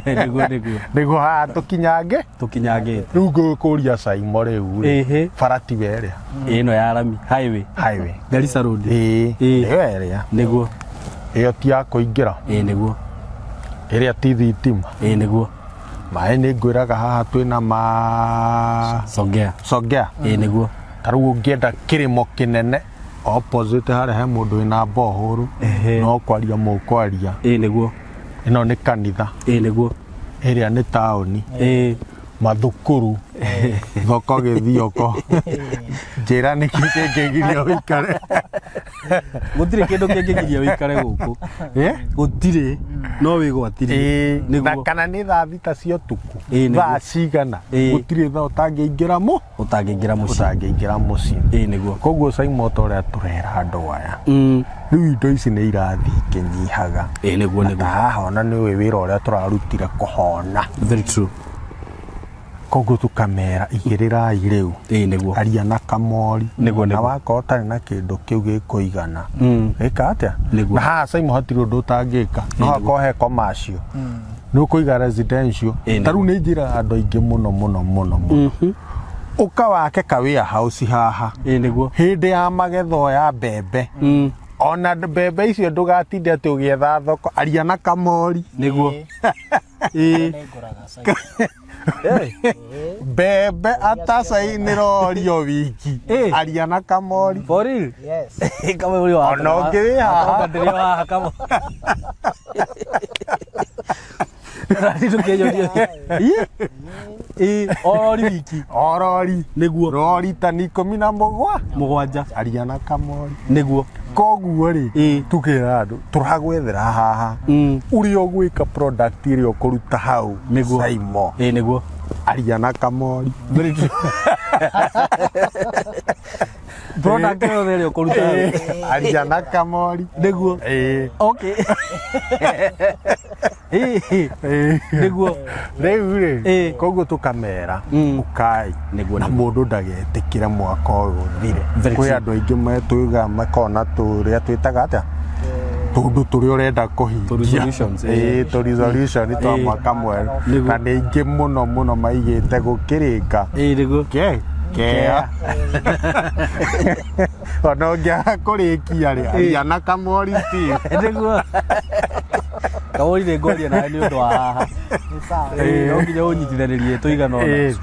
Nĩguo nĩguo. Nĩguo haha tũkinyange. Tũkinyangĩte. Rĩu ngũkũria Saimo rĩu rĩ. Ĩhĩ. Bara tiwe ĩrĩa. Ĩno ya rami highway. Highway. Garissa Road. Ĩĩ. Ĩĩ. Ĩyo ĩrĩa. Nĩguo. Ĩyo ti ya kũingĩra. Ĩĩ nĩguo. Ĩrĩa ti thitima. Ĩĩ nĩguo. Maĩ nĩ ngwĩraga haha twĩna ma Songea. Songea. Ĩĩ nĩguo. Ta rĩu ũngĩenda kĩrĩmo kĩnene opposite harĩa he mũndũ wĩna bohũrũ no kwaria mũkwaria. Ĩĩ nĩguo. Ĩno nĩ kanitha. Ĩĩ nĩguo. Ĩrĩa nĩ taũni. Ĩĩ. Mathukuru. Thoko Gĩthioko. Njĩra nĩkĩ kĩngĩgiria ũikare. Gũtirĩ kĩndũ kĩngĩgiria ũikare gũkũ. Gũtirĩ. No wĩgwatirie. Ĩĩ. Na Nĩguo. kana nĩ thaa 6 cia ũtukũ. Ĩĩ, nĩguo. Thaa cigana. Ĩĩ. Gũtirĩ thaa ũtangĩingĩra mũ. Ũtangĩingĩra mũciĩ. Ũtangĩingĩra mũciĩ. Ĩĩ nĩguo. Koguo Saimo ta ũrĩa tũrera andũ aya. Rĩu indo ici nĩ irathiĩ ikĩnyihaga. Ĩĩ nĩguo Na nĩguo. ta haha ona nĩ ũĩ wĩra ũrĩa tũrarutire kũhona. Very true. Koguo tũkamera igĩrĩrai rĩu. Ĩĩ nĩguo. Aria na Kamori. Nĩguo, Na nĩguo. wakorwo ũtarĩ na kĩndũ kĩu gĩkũigana. Ĩka atĩa? Nĩguo. Na haha Saimo hatirĩ ũndũ ũtangĩka. No hakorwo he commercial. Nĩ ũkũiga residential. Ĩĩ, Ta rĩu nĩ njĩraga andũ aingĩ mũno mũno mũno mũno. Ũka wake ka warehouse haha. Ĩĩ nĩguo. Hĩndĩ ya magetha ya mbembe. Ona mbembe icio ndũgatinde atĩ ũgĩetha thoko. Aria na Kamori. Nĩguo. Ĩĩ. Mbembe atacai nĩ rori o wiki. Aria na Kamori. For real? Yes. Kama uri wa Ona ũngĩ wĩ haha. Ndĩrĩ wa haha kama. Rani tũkĩnyonia. Ĩ, o rori wiki. O rori. Nĩguo. Rori tani 17. Mũgwanja. Aria na Kamori. Nĩguo. Koguo rĩ, Ĩ. tukĩra andũ tũragwethera haha ũrĩa ũgwĩka product ĩrĩa ũkũruta hau. Nĩguo. Saimo. Ĩ, nĩguo. Aria na Kamori. Very true. Product yothe ĩrĩa ũkũruta hau. Aria na Kamori. Nĩguo. Ĩ. Okay. Ĩ, Ĩ. nĩguo. Rĩu rĩ, Ĩ. koguo tũkamera ũkai. Nĩguo, Na nĩguo. mũndũ ndagetĩkĩre mwaka ũyũ ũthire. Very Kwĩ true. andũ aingĩ metwĩga makona tũrĩa twĩtaga atĩa, tũndũ tũrĩa ũrenda kũhingia. Tũ resolutions, ĩ. Ĩ, tũ resolution twa mwaka mwerũ. Nĩguo. Na nĩ aingĩ mũno mũno maigĩte gũkĩrĩka. Ĩ, nĩguo. Ke kea ona ũngĩaga kũrĩkia rĩ, aria na Kamori still. Nĩguo. Kamori nĩ ngwaria nawe nĩ ũndũ wa haha. Ĩ, no nginya ũnyitithanĩrie tũigana ũna. Ĩ.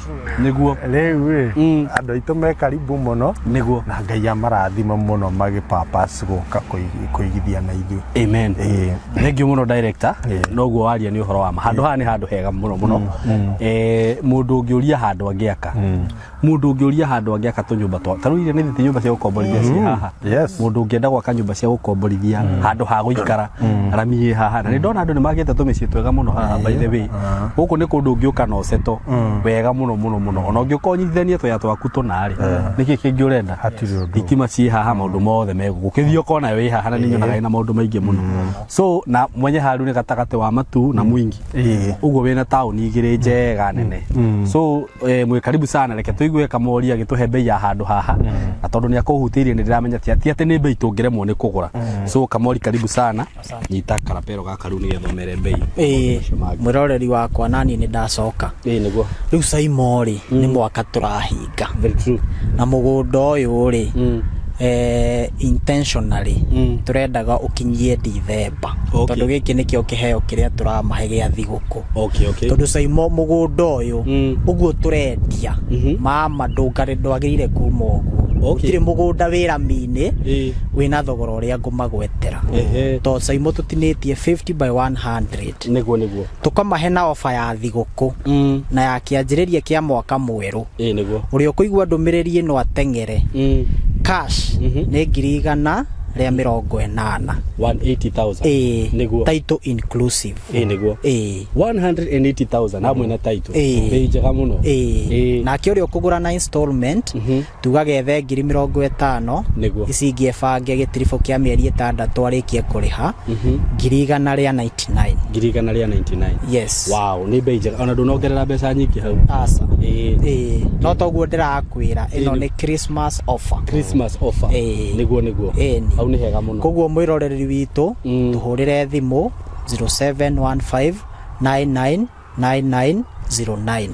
Nĩguo. Rĩu rĩ, andũ aitũ me karibu mũno. Nĩguo. Na Ngai amarathime mũno magĩpapas gũka kũigithia na ithuĩ. Amen. Ĩ. Thank you mũno director. Ĩ. Noguo waria nĩ ũhoro wa ma. Handũ haha nĩ handũ hega mũno mũno. Mũndũ ũngĩũria handũ angĩaka, mũndũ ũngĩũria handũ angĩaka tũnyũmba twa ta rĩu iria nĩ thiti nyũmba cia gũkomborithia ciĩ haha. Yes. Mũndũ ũngĩenda gwaka nyũmba cia gũkomborithia handũ ha gũikara rami ĩ haha, na nĩ ndona andũ nĩ magĩte tũmĩciĩ twega mũno haha. By the way, gũkũ nĩ kũndũ ũngĩũka na ũceto wega mũno mũno mũno, ona ũngĩũka ũnyitithanie tũya twaku tũna rĩ, nĩkĩ kĩngĩ ũrenda? Hatirĩ ũndũ. Thitima ciĩ haha, maũndũ mothe me gũkũ, ũkĩthiĩ ũkona wĩ haha, na nĩ nyonaga ĩna maũndũ maingĩ mũno. So na mwenye haru nĩ gatagatĩ wa Matu na Mwingi. Ũguo wĩna taũni igĩrĩ njega nene. So mwĩ karibu sana. Reke tũigue Kamori agĩtũhe bei ya handũ haha, na tondũ nĩ akũhutĩirie nĩ ndĩramenya ti atĩ nĩ bei tũngĩremwo nĩ kũgũra. So Kamori, karibu sana, nyita karapero gaka rĩu nĩgetha ũmere bei. Ĩĩ. Macio mangĩ. Mwĩroreri wakwa, nani nĩ ndacoka. Ĩĩ, nĩguo. Rĩu Saimo rĩ, nĩ mwaka tũrahinga. Very true. Na mũgũnda ũyũ rĩ, intentionally tũrendaga ũkinyie Dithemba, tondũ gĩkĩ nĩkĩo kĩheo kĩrĩa tũramahe gĩa thigũkũ. Tondũ Saimo, mũgũnda ũyũ ũguo tũrendia, mama ndũngarĩ ndwagĩrĩire kuma ũguo. Gũtirĩ mũgũnda wĩ rami-inĩ wĩna thogora ũrĩa ngũmagwetera, tondũ Saimo tũtinĩtie 50 by 100. Nĩguo, nĩguo. Tũkamahe na ofa ya thigũkũ na ya kĩanjĩrĩria kĩa mwaka mwerũ. Ĩĩ, nĩguo. Ũrĩa ũkũigua ndũmĩrĩri ĩno ateng'ere. Cash nĩ 180,000. 180,000. Ĩĩ. Nĩguo. Title inclusive. Ĩĩ, nĩguo. Ĩĩ. 180,000 hamwe na title. Ĩĩ. Bei njega mũno. Ĩĩ. Ĩĩ. Nake ũrĩa ũkũgũra na installment, tugaga ethe 50,000. Ici ingĩ ebange gĩtiribũ kĩa mĩeri 6 arĩkie kũrĩha, 199,000. 199,000. Yes. Wow, nĩ bei njega, ona ndũnongerera mbeca nyingĩ hau. Aca. Ĩĩ. Ĩĩ, no toguo ndĩrakwĩra, ĩno Ĩĩ. nĩ Christmas offer. Christmas offer. Ĩĩ. Nĩguo, nĩguo. Ĩni. Hau nĩ hega mũno. Koguo mwĩroreri witũ, tũhũrĩre thimũ 0715 999909.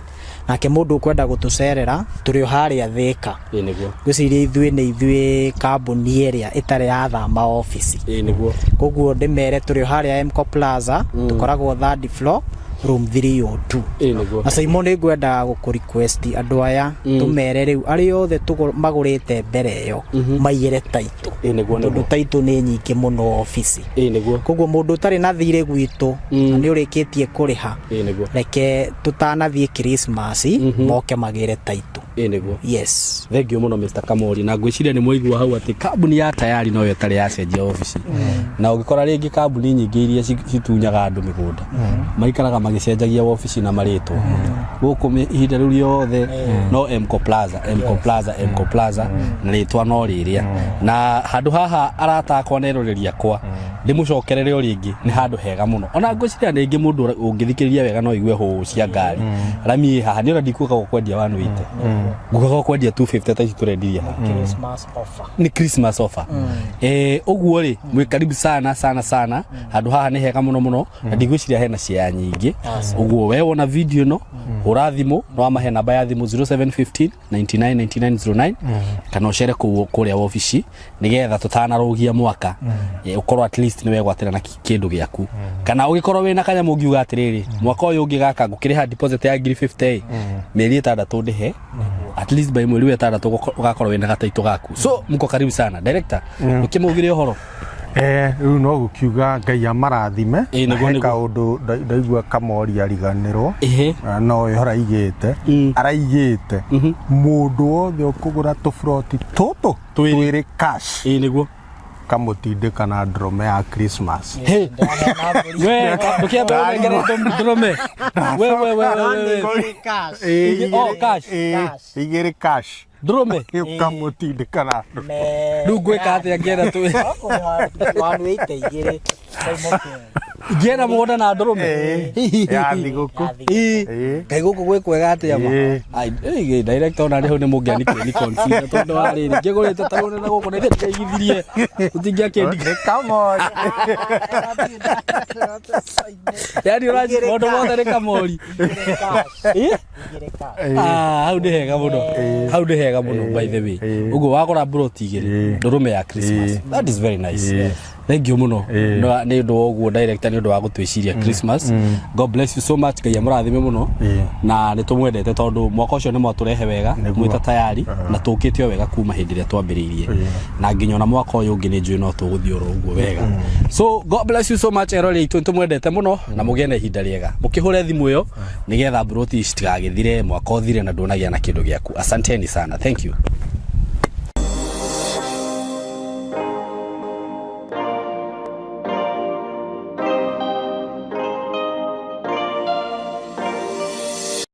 Nake mũndũ ũkwenda gũtũcerera, tũrĩ o harĩa Thĩka. Ĩĩ, nĩguo. Ngwĩciria ithuĩ nĩ ithuĩ kambuni ĩrĩa ĩtarĩ yathama obici. Ĩĩ, nĩguo. Koguo ndĩmere tũrĩ o harĩa Mco Plaza, tũkoragwo third floor, room 302. Ĩĩ, nĩguo. Na Saimo, nĩ ngwendaga gũkũ request andũ aya tũmere rĩu arĩa othe magũrĩte mbere ĩyo maiyĩre title, Ĩĩ, nĩguo. tondũ Nĩguo. title nĩ nyingĩ mũno obici. Ĩĩ, nĩguo. Koguo mũndũ ũtarĩ na thirĩ gwitũ na nĩ ũrĩkĩtie kũrĩha, Ĩĩ, nĩguo. reke tũtanathiĩ Christmas moke magĩre title. Ĩĩ, nĩguo. Yes. Thank you mũno, Mr Kamori, na ngwĩciria nĩ mwaigua hau atĩ kambuni ya Tayari noyo ĩtarĩ yacenjia obici, na ũngĩkora rĩngĩ kambuni nyingĩ iria citunyaga andũ mĩgũnda maikaraga magĩcenjagia obici na marĩtwa. Gũkũ ihinda rĩu rĩothe no Mco Plaza, Mco Plaza, Mco Plaza, na rĩtwa no rĩrĩa. Na handũ haha, arata akwa na eroreri akwa, ndĩmũcokerere o rĩngĩ, nĩ handũ hega mũno. Ona ngwĩciria rĩngĩ mũndũ ũngĩthikĩrĩria wega no aigue hũ cia ngari. Rami ĩ haha nĩ ona ndikuga gũkwendia 180, ngugaga gũkwendia 250 ta ici tũrendirie haha. Christmas offer. Nĩ Christmas offer. Ũguo rĩ, mwĩ karibu sana sana sana. Handũ haha nĩ hega mũno mũno, na ndigwĩciria hena cia nyingĩ. Ũguo we wona video ĩno, hũra thimũ, no amahe namba ya thimũ 0715 99 9909, kana ũcere kũu kũrĩa wabici nĩgetha tũtanarũgia mwaka, ũkorwo at least. Least nĩ wegwatĩra na kĩndũ gĩaku, kana ũgĩkorwo wĩna kanyamũ ũngiuga atĩrĩrĩ, mwaka ũyũ ũngĩ gaka ngũkĩrĩha deposit ya ngiri 50 mĩeri 6 ndĩhe, at least by mweri wa 6 ũgakorwo wĩna gataitũ gaku. So mko karibu sana. Director, ũkĩmaugire ũhoro. Rĩu no gũkiuga Ngai amarathime. Ĩ, nĩguo, Na he nĩguo. kaũndũ ndaigua Kamori ariganĩrwo. Na no ĩho araigĩte, araigĩte mũndũ wothe ũkũgũra tũburoti tũtũ Twĩrĩ. twĩrĩ cash, Ĩ, nĩguo. Kamũtindĩka na ndũrũme ya Christmas. Hey, we ndũkĩambe ũnengere ndũrũme, we we we we we. Ĩ, Oh, cash. Ĩ, igĩrĩ cash. Ndũrũme. Ũkamũtindĩka na ndũrũme. Rĩu ngwĩka atĩa ngĩenda tu Wanuĩte igĩrĩ. Ngĩenda mũgũnda na ndũrũme? Ĩ, ya thigũkũ. Ĩ. Ĩ. Kaĩ gũkũ gwĩ kwega atĩa ma? Ĩ. Ai, ĩ, director, ona rĩu nĩ mũngĩani ni consider tondũ wa rĩrĩ ngĩgũrĩte taũni na gũkũ na ithe ndĩkaigithirie tũtingĩakĩndi. Nĩ Kamori. Yani ũraci maũndũ mothe nĩ Kamori. Ĩ? Ah, hau nĩ hega mũno, hau nĩ hega mũno, by the way. Ũguo wagũra mburoti 2, ndũrũme ya Christmas. That is very nice. Thank you mũno nĩ ũndũ wa ũguo, director, nĩ ũndũ wa gũtwĩciria Christmas. God bless you so much. Ngai amũrathime mũno. Na nĩ tũmwendete tondũ mwaka ũcio nĩ mwatũrehe wega. Mwĩta tayari na tũkĩte o wega kuma hĩndĩ ĩrĩa twambĩrĩirie, na nginya ona mwaka ũyũ ũngĩ nĩ njũĩ no tũgũthiĩ oro ũguo wega. So God bless you so much, erori aitũ, nĩ tũmwendete mũno na mũgĩe na ihinda rĩega. Mũkĩhũre thimũ ĩyo nĩgetha mburoti ici citigagĩthire, mwaka ũthire na ndũnagĩa na kĩndũ gĩaku. Asanteni sana, thank you.